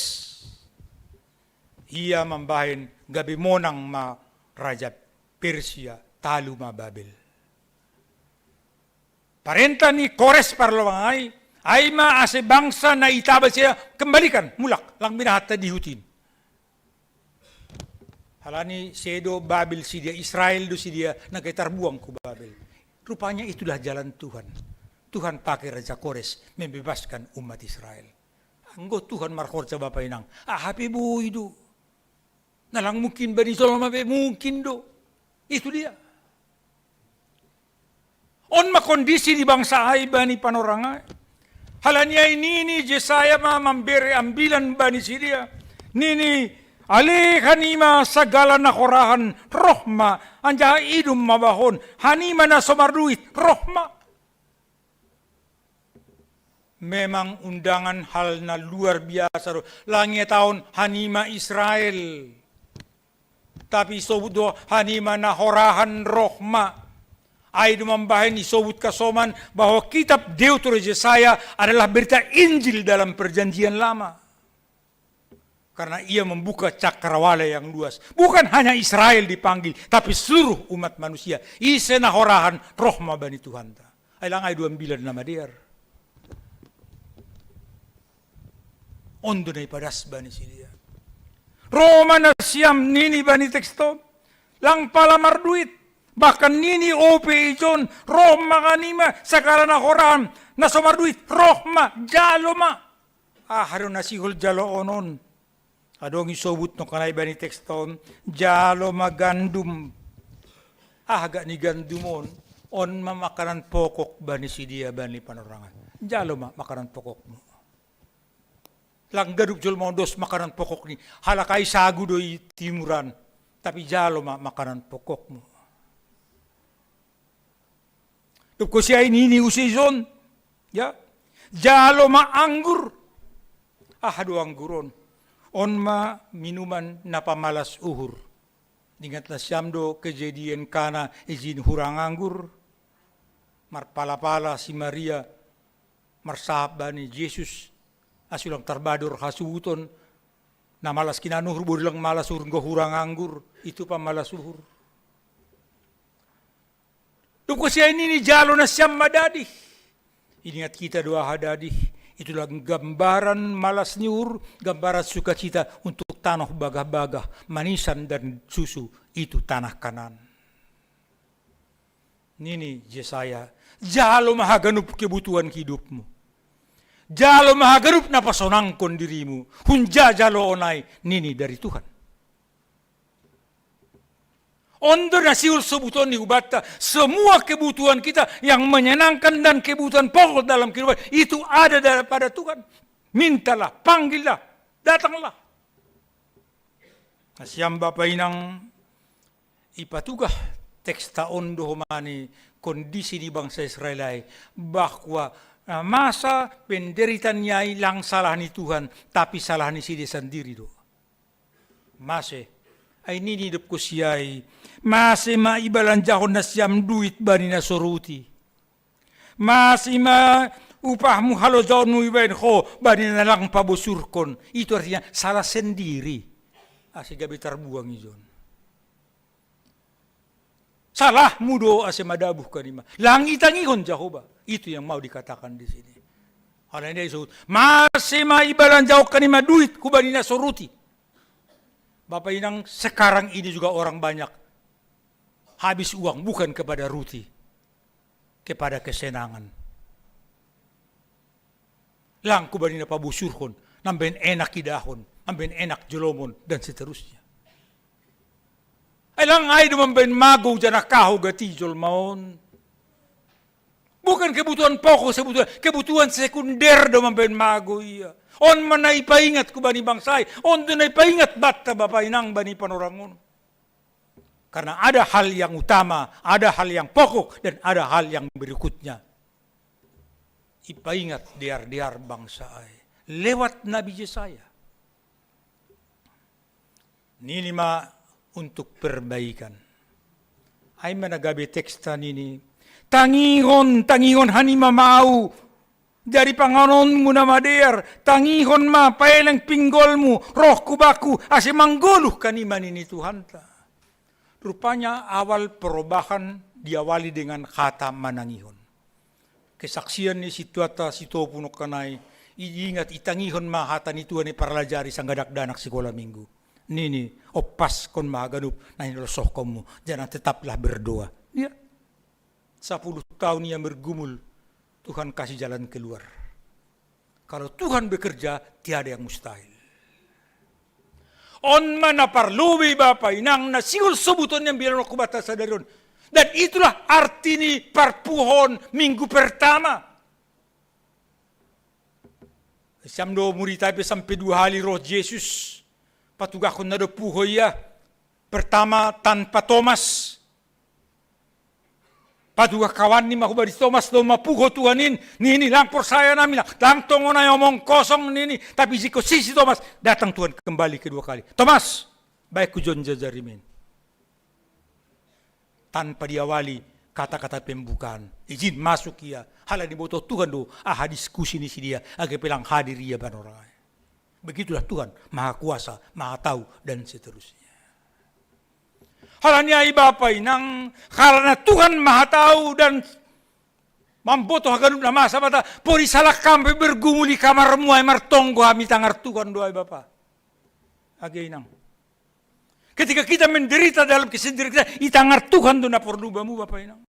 Ia mambahen gabe monang ma raja Persia, talu ma Babel. Parenta ni Kores parlobang ai, ai ma ase bangsa na itaba sidea kembalikan, mulak, lang binahatta dihutin. Halani sedo Babel sidea, Israel do sidea na gabe tarbuang hu Babel. Rupanya itulah jalan Tuhan. Tuhan pakai Raja Kores membebaskan umat Israel. Anggo Tuhan marhorja bapa inang, aha pe boi do. Na lang mungkin bani jolma pe mungkin do. Itu dia. On ma kondisi ni bangsa ai bani panorang ai. Halani ai nini Jesaya ma mambere ambilan bani sidea. Nini, ale hanima sagala na horahan roh ma, anjaha idum ma bah on, hanima na so marduit roh ma. Memang undangan hal na luar biasa do. Lang ihatahon hanima Israel. Tapi isobut do hanima na horahan roh ma. Ai do mambahen isobut hasoman bahwa kitab Deutro Jesaya adalah berita Injil dalam Perjanjian Lama. Karena ia membuka cakrawala yang luas. Bukan hanya Israel dipanggil, tapi seluruh umat manusia. Ise na horahan roh ma bani Tuhanta. Ai lang ai do ambilan na madear. On do na ipadas bani sidea. Roh ma nasiam nini bani teksta on. Lang pala marduit. Bahkan nini ope ijon, roh ma hanima sagala na horahan, na so marduit, roh ma, jalo ma. Aha do na sihol jaloon on? Adong isobut nangkin ai bani teksta on, jalo ma gandum. Aha gak ni gandum on? On ma makanan pokok bani sidea bani panorang ai. Jalo ma makanan pokokmu. Lang ganup jolma on dos makanan pokokni. Halak ai sagu do i timuran. Tapi jalo ma makanan pokokmu. Dob huseai nini use ijon. Ya. Jalo ma anggur. Aha do anggur on? On ma minuman na pamalas uhur. Ingat nasiam do kejadian Kana ijin hurang anggur. Marpala-pala si Maria marsahap bani Jesus, asa ulang tarbador hasuhuton, na malas hinan uhur, boi do lang malas uhur, anggo hurang anggur, itu pamalas uhur. Dob huseai nini jalo nasiam ma dadih. Ingat hita do aha dadih, itulah gambaran malas ni uhur, gambaran sukacita untuk tanoh bagah-bagah, manisan dan susu, itu tanah Kanaan. Nini Jesaya, jalo ma haganup kebutuhan hidupmu. Jalo ma haganup na pasonangkon dirimu. Hunja jaloon ai, nini dari Tuhan. On do na sihol sobuton ni hubata, semua kebutuhan kita yang menyenangkan dan kebutuhan pokok dalam kehidupan itu ada daripada Tuhan. Mintalah, panggillah, datanglah. Siam bapa inang, ipatugah teks ta on do homa ni kondisi ni bangsa Israel ai, bahwa, ah, masa penderitaan ni ai lang salah ni Tuhan, tapi salah ni sidea sandiri do. Mase, ai nini didok ho si ai, mase ma ibalanjahon nasiam duit bani na so ruti. Mase ma upahmu halojaonmu ibaen ho bani na lang pabosurkon. Itu artinya salah sendiri. Ase gabe tarbuang ijon. Salahmu do ase madabuh kan ima. Lang itangihon Jahowa. Itu yang mau dikatakan di sini. Karena dia disebut, mase ma ibalanjahon kan ima duit hubani na so ruti. Bapak inang, sekarang ini juga orang banyak habis uang bukan kepada ruti, kepada kesenangan. Lang hubani na pabosurhon, nambaen enak idahon, nambaen enak jolomon, dan seterusnya. Ai lang ai do mambaen magou janah kahou gati jolma on. Bukan kebutuhan pokok sebetulnya, kebutuhan sekunder do mambaen magou ia. On ma na ipaingat hubani bangsa ai, on do na ipaingat banta bapa inang bani panorang on. Karena ada hal yang utama, ada hal yang pokok, dan ada hal yang berikutnya. Ipaingat dear-dear bangsa ai lewat Nabi Jesaya. Nini ma untuk perbaikan. Ai ma na gabe teks ta nini. Tangihon, tangihon hanima ma ahu. Jadi panganonmu na madear, tangihon ma, paeleng pinggolmu, roh hu bakku, ase manggoluh hanima nini Tuhanta. Rupanya awal perubahan diawali dengan kata manangihon. Kesaksian ni sintuanta sitopu nongkan ai, iingat itangihon ma hata ni Tuhan i parlajari sanggah dakdanak sikola minggu. Nini, ompaskon ma haganup na hinalosohkonmu, janah tetaplah berdoa. Ia, sapuluh tahun ia bergumul, Tuhan kasih jalan keluar. Kalau Tuhan bekerja, tiada yang mustahil. On ma na parlobei bapa inang na sihol sobuton ni ambilan hubanta sadari on. Dan itulah arti ni parpuhoon minggu pertama. Siam do murita pe sampe dua hali roh Jesus. Patugahkon na dob puho ia. Pertama tanpa Tomas. Patugah kawanni ma hubani Tomas do ma puho Tuhan in, nini lang porsaya nami lang, lang tongon ai omong kosong nini, tapi ijinhon si Tomas, datang Tuhan kembali kedua kali. Tomas, baen hujon jajarim in. Tanpa diawali kata-kata pembukaan. Ijin masuk ia, halani iboto Tuhan do, aha diskusi ni sidea, age pe lang hadir ia panorang ai. Begitulah Tuhan, maha kuasa, maha tahu, dan seterusnya. Halani ai bapa inang, karena Tuhan maha tahu dan mambotoh haganup na masa banta, poris halak ham pe bergumul i kamarmu ai martonggo hami tangar Tuhan do ai bapa. Age inang. Ketika kita menderita dalam kesendirian kita, i tangar Tuhan do na porlu bamu bapa inang.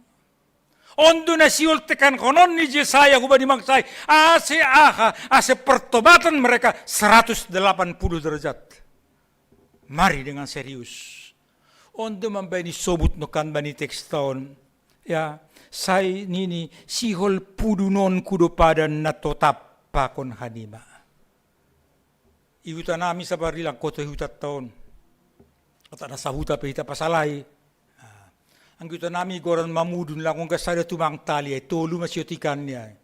On do na sihol tekanhonon ni Jesaya hubani bangsa ai, ase aha, ase pertobatan mereka seratus delapan puluh derajat. Mari dengan serius. On do mambaen isobut nongkan bani teks ta on. Ya, sai nini sihol pudunonku do padan na totap pakon hanima. I huta nami sabar i lang koto i hutanta on. Atau na sahuta pe hita pasalai. Ah, anggo i huta nami goran Mamudun lang ongga sada tumang tali ai, tolu ma siotikanni ai.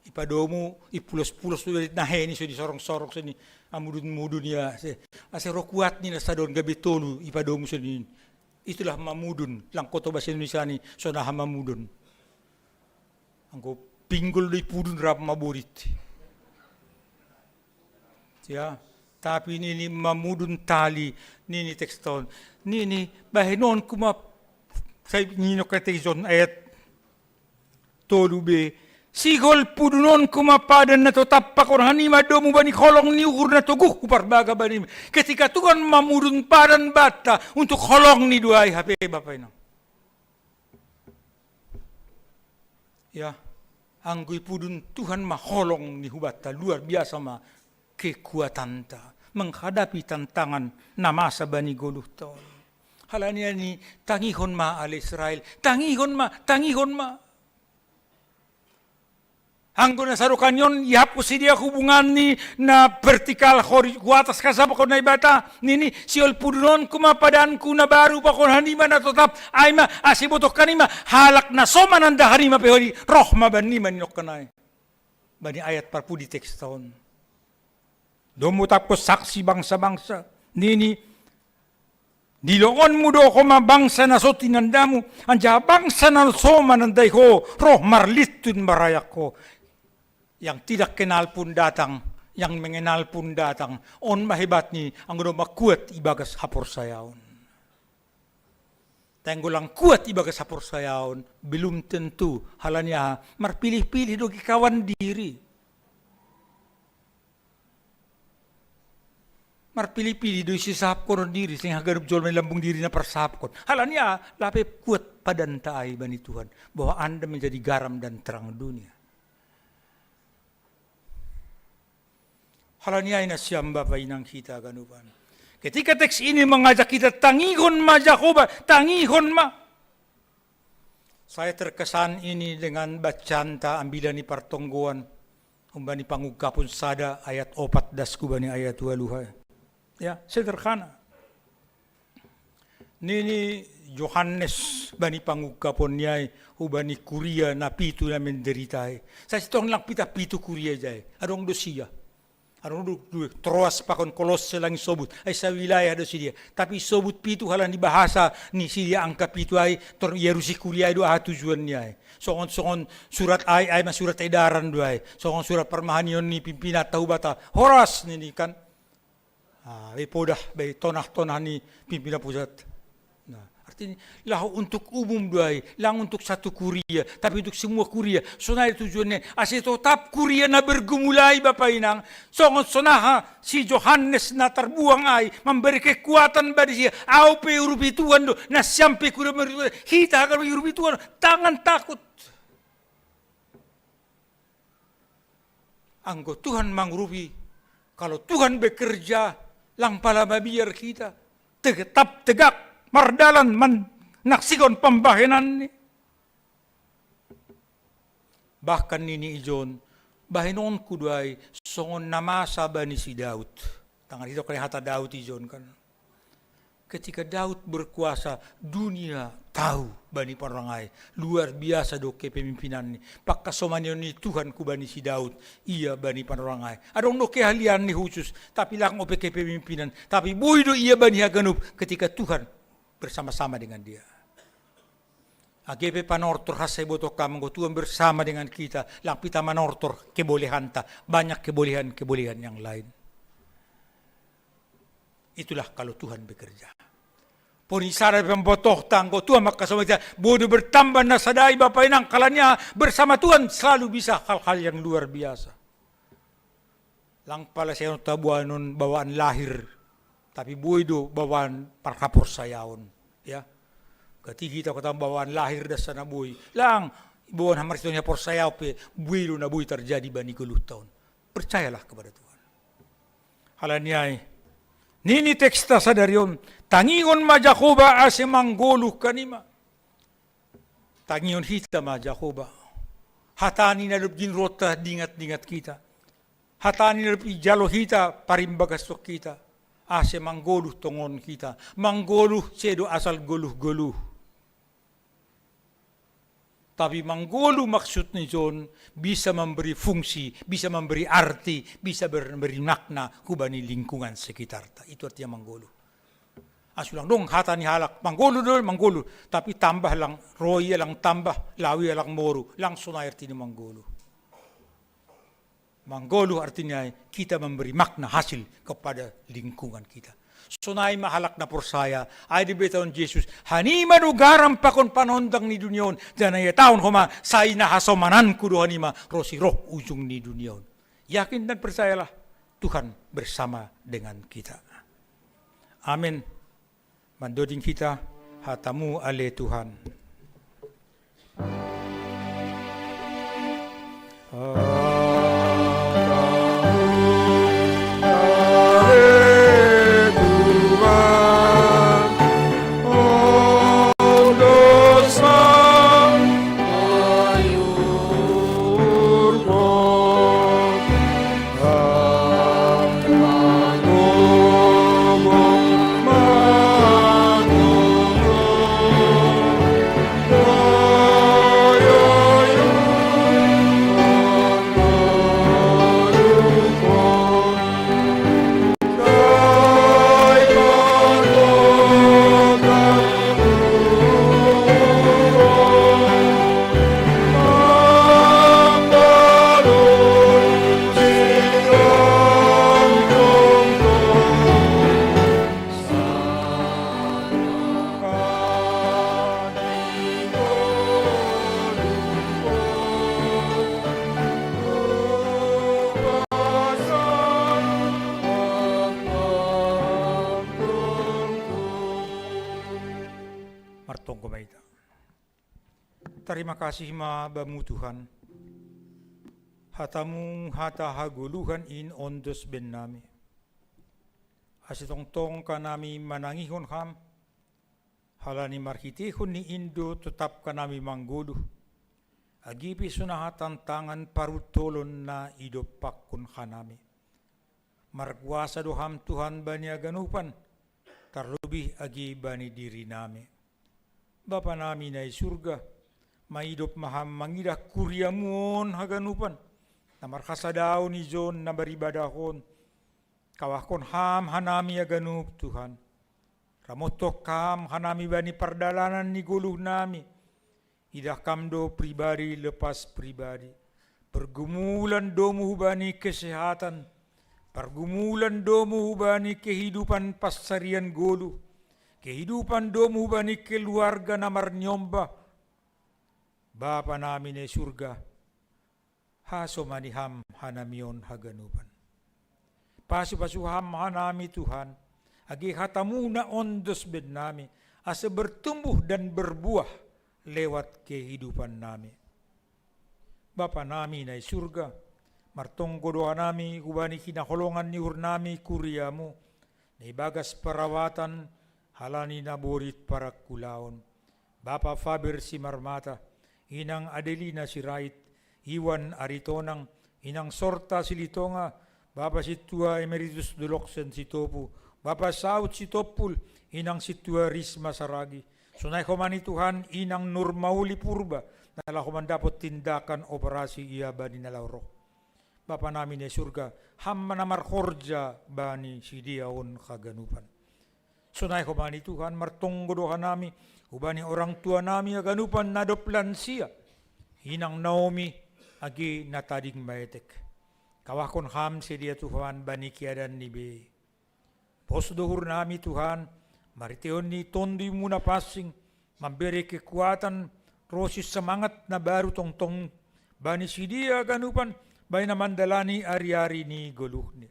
Ipadomu, ipulos-pulos tu na heni so ni sorong-sorong so ni amudun-mudun ia. Ase, ase ro kuat ni na sadon gabe tolu ipadomu so ni. Itulah Mamudun, lang koto bahasa Indonesia ni, so na aha Mamudun. Anggo pinggol do ipudun rap maborit. Ya, tapi nini Mamudun tali, nini teks ta on. Nini bahenonku ma, sai nini nongkan teks on ayat tolu be. Sihol pudunonku ma padan na totap pakon hanima domu bani holong ni uhur na toguh huparbaga bani. Ketika Tuhan mamudun padan banta untuk holong ni do ai hape bapa inang. Ya, anggo ipudun Tuhan ma holong ni hubanta, luar biasa ma kekuatanta menghadapi tantangan na masa bani goluhta on. Halani ai, tangihon ma ale Israel, tangihon ma, tangihon ma. Anggo na sadokani on, ihapus sidea hubunganni na vertikal hori hu atas hasaba ko Naibata, nini, siolpudunonku ma padanku na baru pakon hanima na totap, ai ma, ase botoh hanima, halak na so mananda hanima pe hori, roh ma bannima ninna ai. Bani ayat parpudi teks on. Domu tapkon saksi bangsa-bangsa, nini, dilongonmu do ho ma bangsa na so tinandamu, anjaha bangsa na so manandai ho, roh marlintun marayak ho. Yang tidak kenal pun datang, yang mengenal pun datang. On ma hebatni, anggo domma kuat ibagas haporsayaon. Tanggo lang kuat ibagas haporsayaon, belum tentu, halani aha, marpilih-pilih do kawan diri. Marpilih-pilih do isisahapkon diri, sehingga ganup jolma i lambung diri na parsahapkon. Halani aha, lape kuat padanta ai bani Tuhan, bahwa Anda menjadi garam dan terang dunia. Halani ai nasiam bapa inang hita ganupan. Ketika teks ini mengajak kita, tangihon ma Jahowa, tangihon ma. Saya terkesan ini dengan bacaanta ambilan ni partonggoan, humbani Pangungkapon sada ayat opat das hubani ayat ualuha. Ya, sederhana. Nini Johannes bani Pangungkapon ni ai, hubani kuria na pitu na menderita ai. Sai sintong lang pita pitu kuria i ai. Adong do sia. Adong do dua, Troas pakon Kolosse lang isobut. Ai sawilayah do sidea. Tapi isobut pitu halani bahasa ni sidea angka pitu ai, tor iarusi kuria ai do aha tujuan ni ai. Songon, songon surat ai, ai ma surat edaran do ai. Songon surat parmahanion ni pimpinanta hubata. Horas nini kan. Ah, be podah, be tonah-tonah ni pimpinan pusat. Nah, artinya, laho untuk umum do ai, lang untuk satu kuria, tapi untuk semua kuria. Sonai tujuanna, ase totap kuria na bergumul ai bapa inang. Songon sonaha si Johannes na tarbuang ai, memberi kekuatan bani sia, au pe iurupi Tuhan do, nasiam pe kuria memberi, hita haganup iurupi Tuhan, jangan takut. Anggo Tuhan mangurupi, kalau Tuhan bekerja, lang pala mabiar hita, tetap tegak, mardalan, manaksihon pambahenanni. Bahkan nini ijon, bahenonku do ai, songon na masa bani si Daud. Tangan hita hata Daud ijon kan. Ketika Daud berkuasa, dunia tahu bani panorang ai. Luar biasa do kepemimpinanni. Pangkasomanion ni Tuhan hubani si Daud, ia bani panorang ai. Adong do keahlianni khusus, tapi lang ope kepemimpinan. Tapi boi do ia bani haganup ketika Tuhan bersama-sama dengan dia. Age pe panortor hasai botoh kam, anggo Tuhan bersama dengan kita, lang pita manortor kebolehanta, banyak kebolehan-kebolehan yang lain. Itulah kalau Tuhan bekerja. Poni sada pe pambotohta, anggo Tuhan mangkasomani hita, boi do bertambah na sadai bapa inang, halani aha, bersama Tuhan selalu bisa hal-hal yang luar biasa. Lang pala sian taboanon bawaan lahir, tapi boi do bawaan parhaporsayaon, ya. Gati hita kota bawaan lahir das na boi. Lang, bawaan hamarsiton haporsayaon pe, boi do na boi terjadi bani goluhta on. Percayalah kepada Tuhan. Halani ai, nini teksta sadari on, tangihon ma Jahowa ase manggoluh hanima. Tangihon hita ma Jahowa. Hatani na dob ginrotna diingat-ingat hita. Hatani na dob ijalo hita, parimbagashon hita. Ase manggoluh tongon hita. Manggoluh sedo asal goluh-goluh. Tapi manggoluh maksudna ijon bisa memberi fungsi, bisa memberi arti, bisa memberi makna hubani lingkungan sekitarta. Itu artinya manggoluh. Asa lang dong hata ni halak, manggoluh do, manggoluh. Tapi tambah lang ro ia lang tambah, laho ia lang moru, lang sonai artina manggoluh. Manggoluh artinya kita memberi makna hasil kepada lingkungan kita. Sonai ma halak na porsaya, ai dibeta on Jesus, hanima do garam pakon panondang ni dunia on, janah ihatahon homa, sai na hasomananku do hanima, ro si roh ujung ni dunia on. Yakin dan percayalah, Tuhan bersama dengan kita. Amin. Mandoding hita, hatamu ale Tuhan. Tarima kasih ma Bamu Tuhan. Hata-Mu hata hagoluhan in ondos bennami. Ase tongtong hanami manangihon Ham, halani marhiteihon ni in do totap hanami manggoluh. Age pe sonai tantangan paruntolon na idompakkon hanami. Markuasa do Ham Tuhan bani haganupan, tarlobih age bani dirinami. Bapanami na i surga, maidop ma Ham mangidah kuria-Mu on haganupan, na marhasadaon ijon na beribadah on. Kawahkon Ham hanami haganup Tuhan. Ramothon Ham hanami bani pardalanan ni goluhnami. Idah Ham do pribadi lepas pribadi. Pergumulan domu hubani kesehatan. Pergumulan domu hubani kehidupan pansarian goluh. Kehidupan domu hubani keluarga na marniombah. Bapanami na i surga, hasomani Ham hanami on haganupan. Pasu-pasu Ham hanami Tuhan, age hata-Mu na ondos bennami, ase bertumbuh dan berbuah lewat kehidupannami. Bapanami na i surga, martonggo do hanami hubani hinaholongan ni uhurnami kuria-Mu, na ibagas parawatan halani naborit parangkulaon. Bapa Faber Simarmata, Inang Adelina Sirait, Iwan Aritonang, Inang Sorta Silitonga, Bapa Sintua Emeritus Doloksen Sitopu, Bapa Saud Sitompul, Inang Sintua Risma Saragi. Sonai homa ni Tuhan Inang Nurmauli Purba, na laho mandapot tindakan operasi ia bani na laho roh. Bapanami na i surga, Ham ma na marhorja bani sidea on haganupan. Sonai homa ni Tuhan, martonggo do hanami hubani orang tuanami haganupan na dob lansia, Inang Naomi, age na tading maetek. Kawahkon Ham sidea Tuhan bani keadaan ni bei. Pos do uhurnami Tuhan, marhiteihon ni Tonduy-Mu na pansing, mambere kekuatan ronsi semangat na baru tongtong bani sidea haganupan, bani na mandalani ari-ari ni goluhni.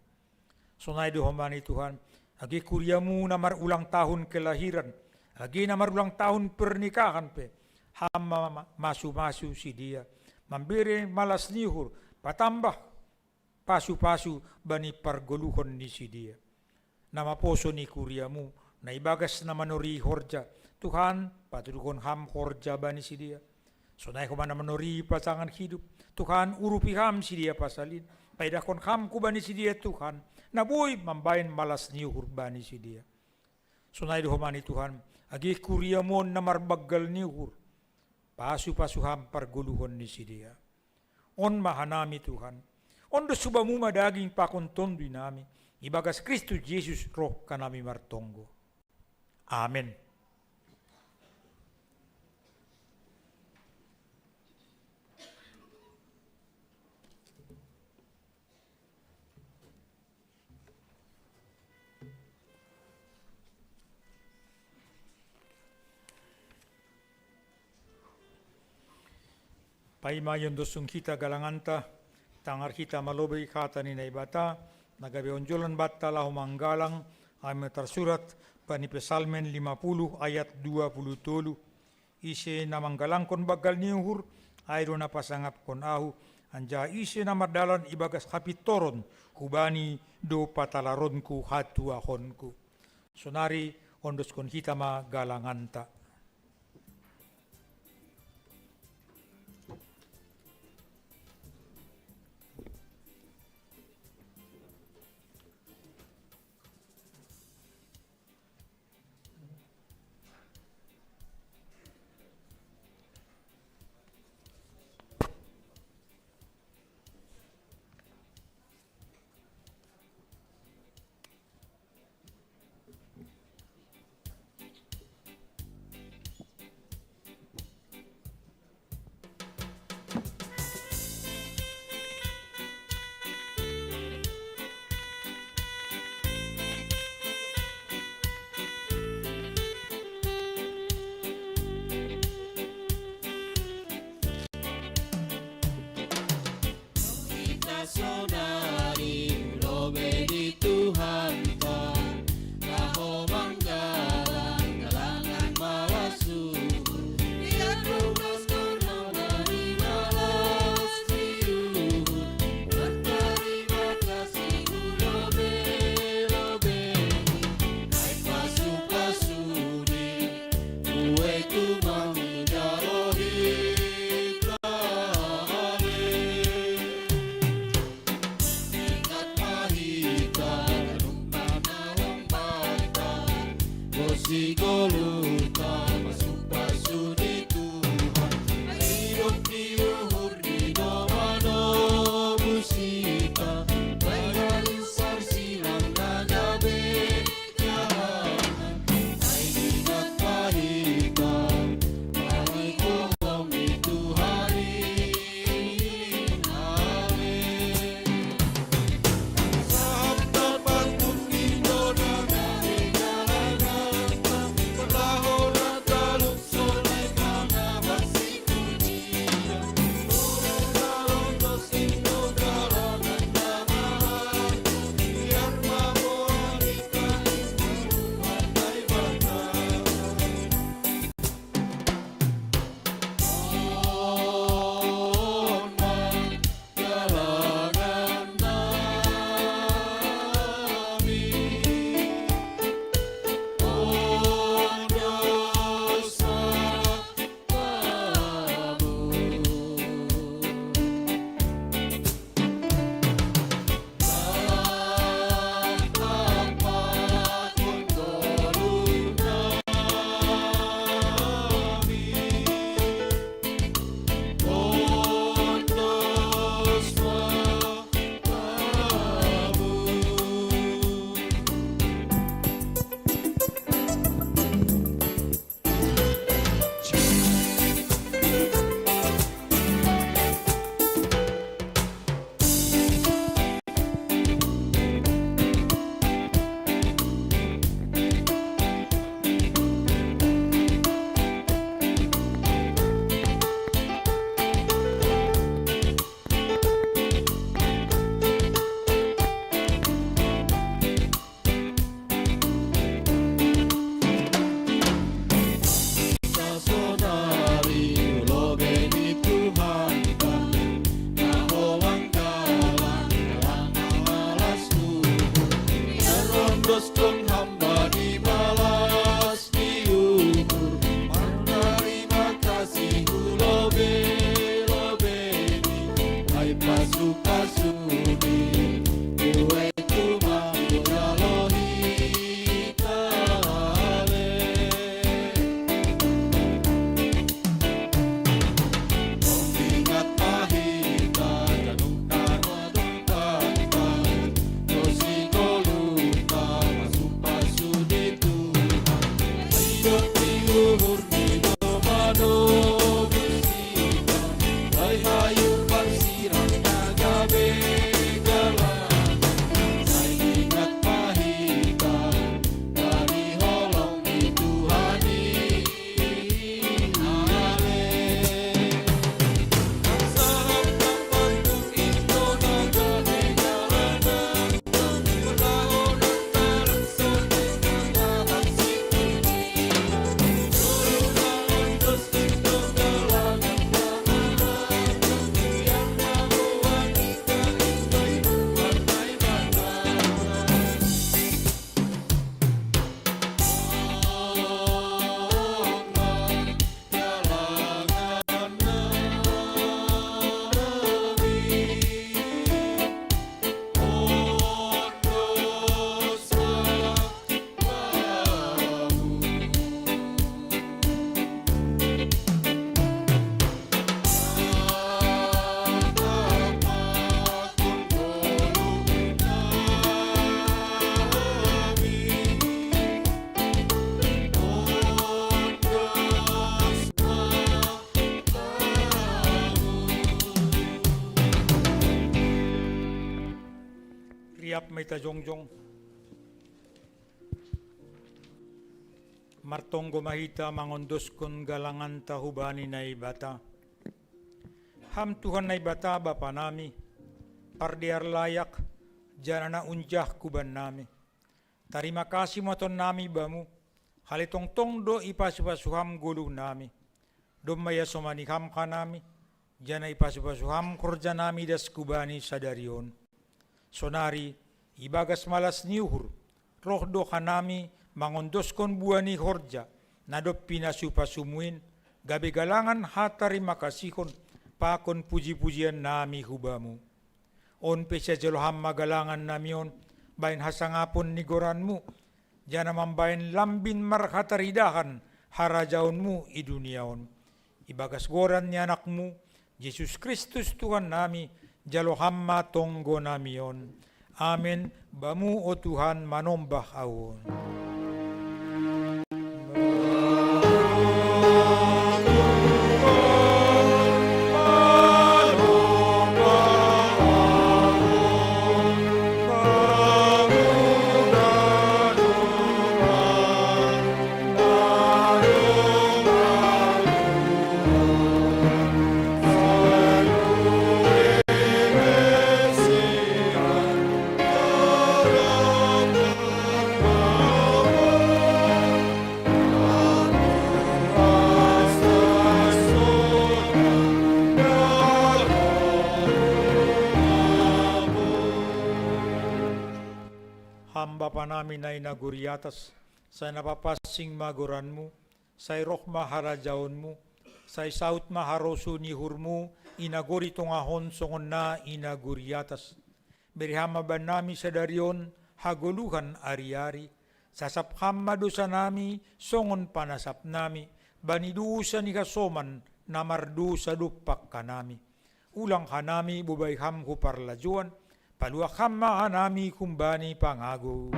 Sonai do homa ni Tuhan, age kuria-Mu na marulang tahun kelahiran, age na marulang tahun pernikahan pe, Ham ma-, ma-, masu-masu sidea, mambere malas ni uhur, patambah pasu-pasu bani pargoluhon ni sidea. Na maposo ni kuria-Mu, na ibagas na manori horja, Tuhan, patuduhkon Ham horja bani sidea. Sonai homa na manori pasangan hidup, Tuhan, urupi Ham sidea pasal in, paidahkon Ham hubani sidea Tuhan, na boi mambahen malas ni uhur bani sidea. Sonai do homa ni Tuhan, age kuria-Mu on na marbanggal ni uhur, pasu-pasu Ham pargoluhon ni sidea. On ma hanami Tuhan. Ondos hubamu ma daging pakon tonduy nami, ibagas Kristus Jesus roh hanami martonggo. Amen. Paima iondoshon hita galanganta, tangar hita ma lobei hata ni Naibata, na gabe onjolan banta laho manggalang, hami tarsurat bani Psalmen lima puluh ayat dua puluh tolu. Ise na manggalangkon banggal ni uhur, ai do na pasangapkon ahu, anjaha ise na mardalan ibagas hapintoron, hubani do patalaronku hatuahonku. Sonari ondoskon hita ma galanganta. Riap ma hita jongjong. Martonggo ma hita mangondoskon galanganta hubani Naibata. Ham Tuhan Naibata Bapa nami, pardear layak, janah na unjah hubannami. Tarima kasih ma tuan nami Bamu, hale tongtong do ipasu-pasu Ham goluh nami. Domma iasomani Ham hanami, janah ipasu-pasu Ham horja nami das hubani sadari on. Sonari, ibagas malas ni uhur, roh do hanami mangondoskon buah ni horja, na dob pinasu-pasumu in, gabe galangan hatarimakasihon, pakon puji-pujian nami hu Bamu. On pe siajalo Ham ma galangan nami on, bahen hasangapon ni goranMu, janah mambahen lambin marhataridahan harajaonMu i dunia on. Ibagas goran ni AnakMu, Jesus Kristus Tuhan nami, jalo Ham ma tonggo nami on. Amen. Bamu, o Tuhan, manombah ahu on. Ham Bapa nami na i nagori atas, sai na papansing ma goranMu, sai roh ma harajaonMu, sai saud ma harosuh ni uhurMu i nagori tongah on songon na i nagori atas. Bere Ham ma bannami sadari on hagoluhan ari-ari, sasap Ham ma dousa nami songon panasap nami bani dousa ni hasoman na mardousa dompak hanami. Ulang hanami bobai Ham hu parlajouan, paluah Ham ma hanami humbani pangagou.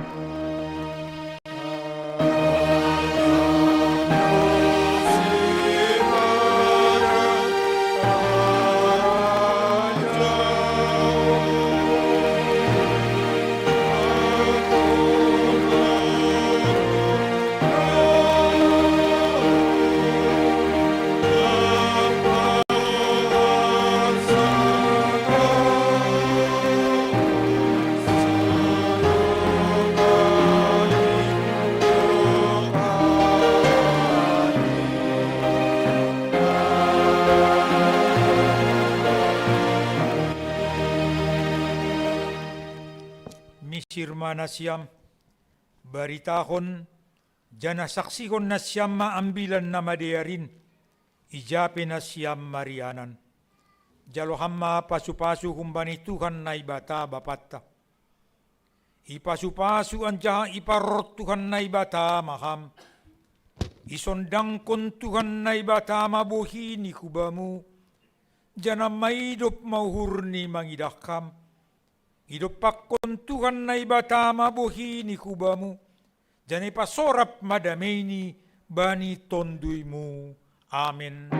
Misir ma nasiam, baritahon, janah saksihon nasiam ma Ambilan Namadear in, ija pe nasiam marianan. Jalo Ham ma pasu-pasu humbani Tuhan Naibata Bapanta. Ipasu-pasu anjaha iparorot Tuhan Naibata ma Ham. Isondangkon Tuhan Naibata ma bohini hu Bamu, janah maidop ma uhurni mangidah Ham. Idompakkon Tuhan Naibata ma bohini hu Bamu, janah ipasorap ma dameini bani tonduyMu. Amen.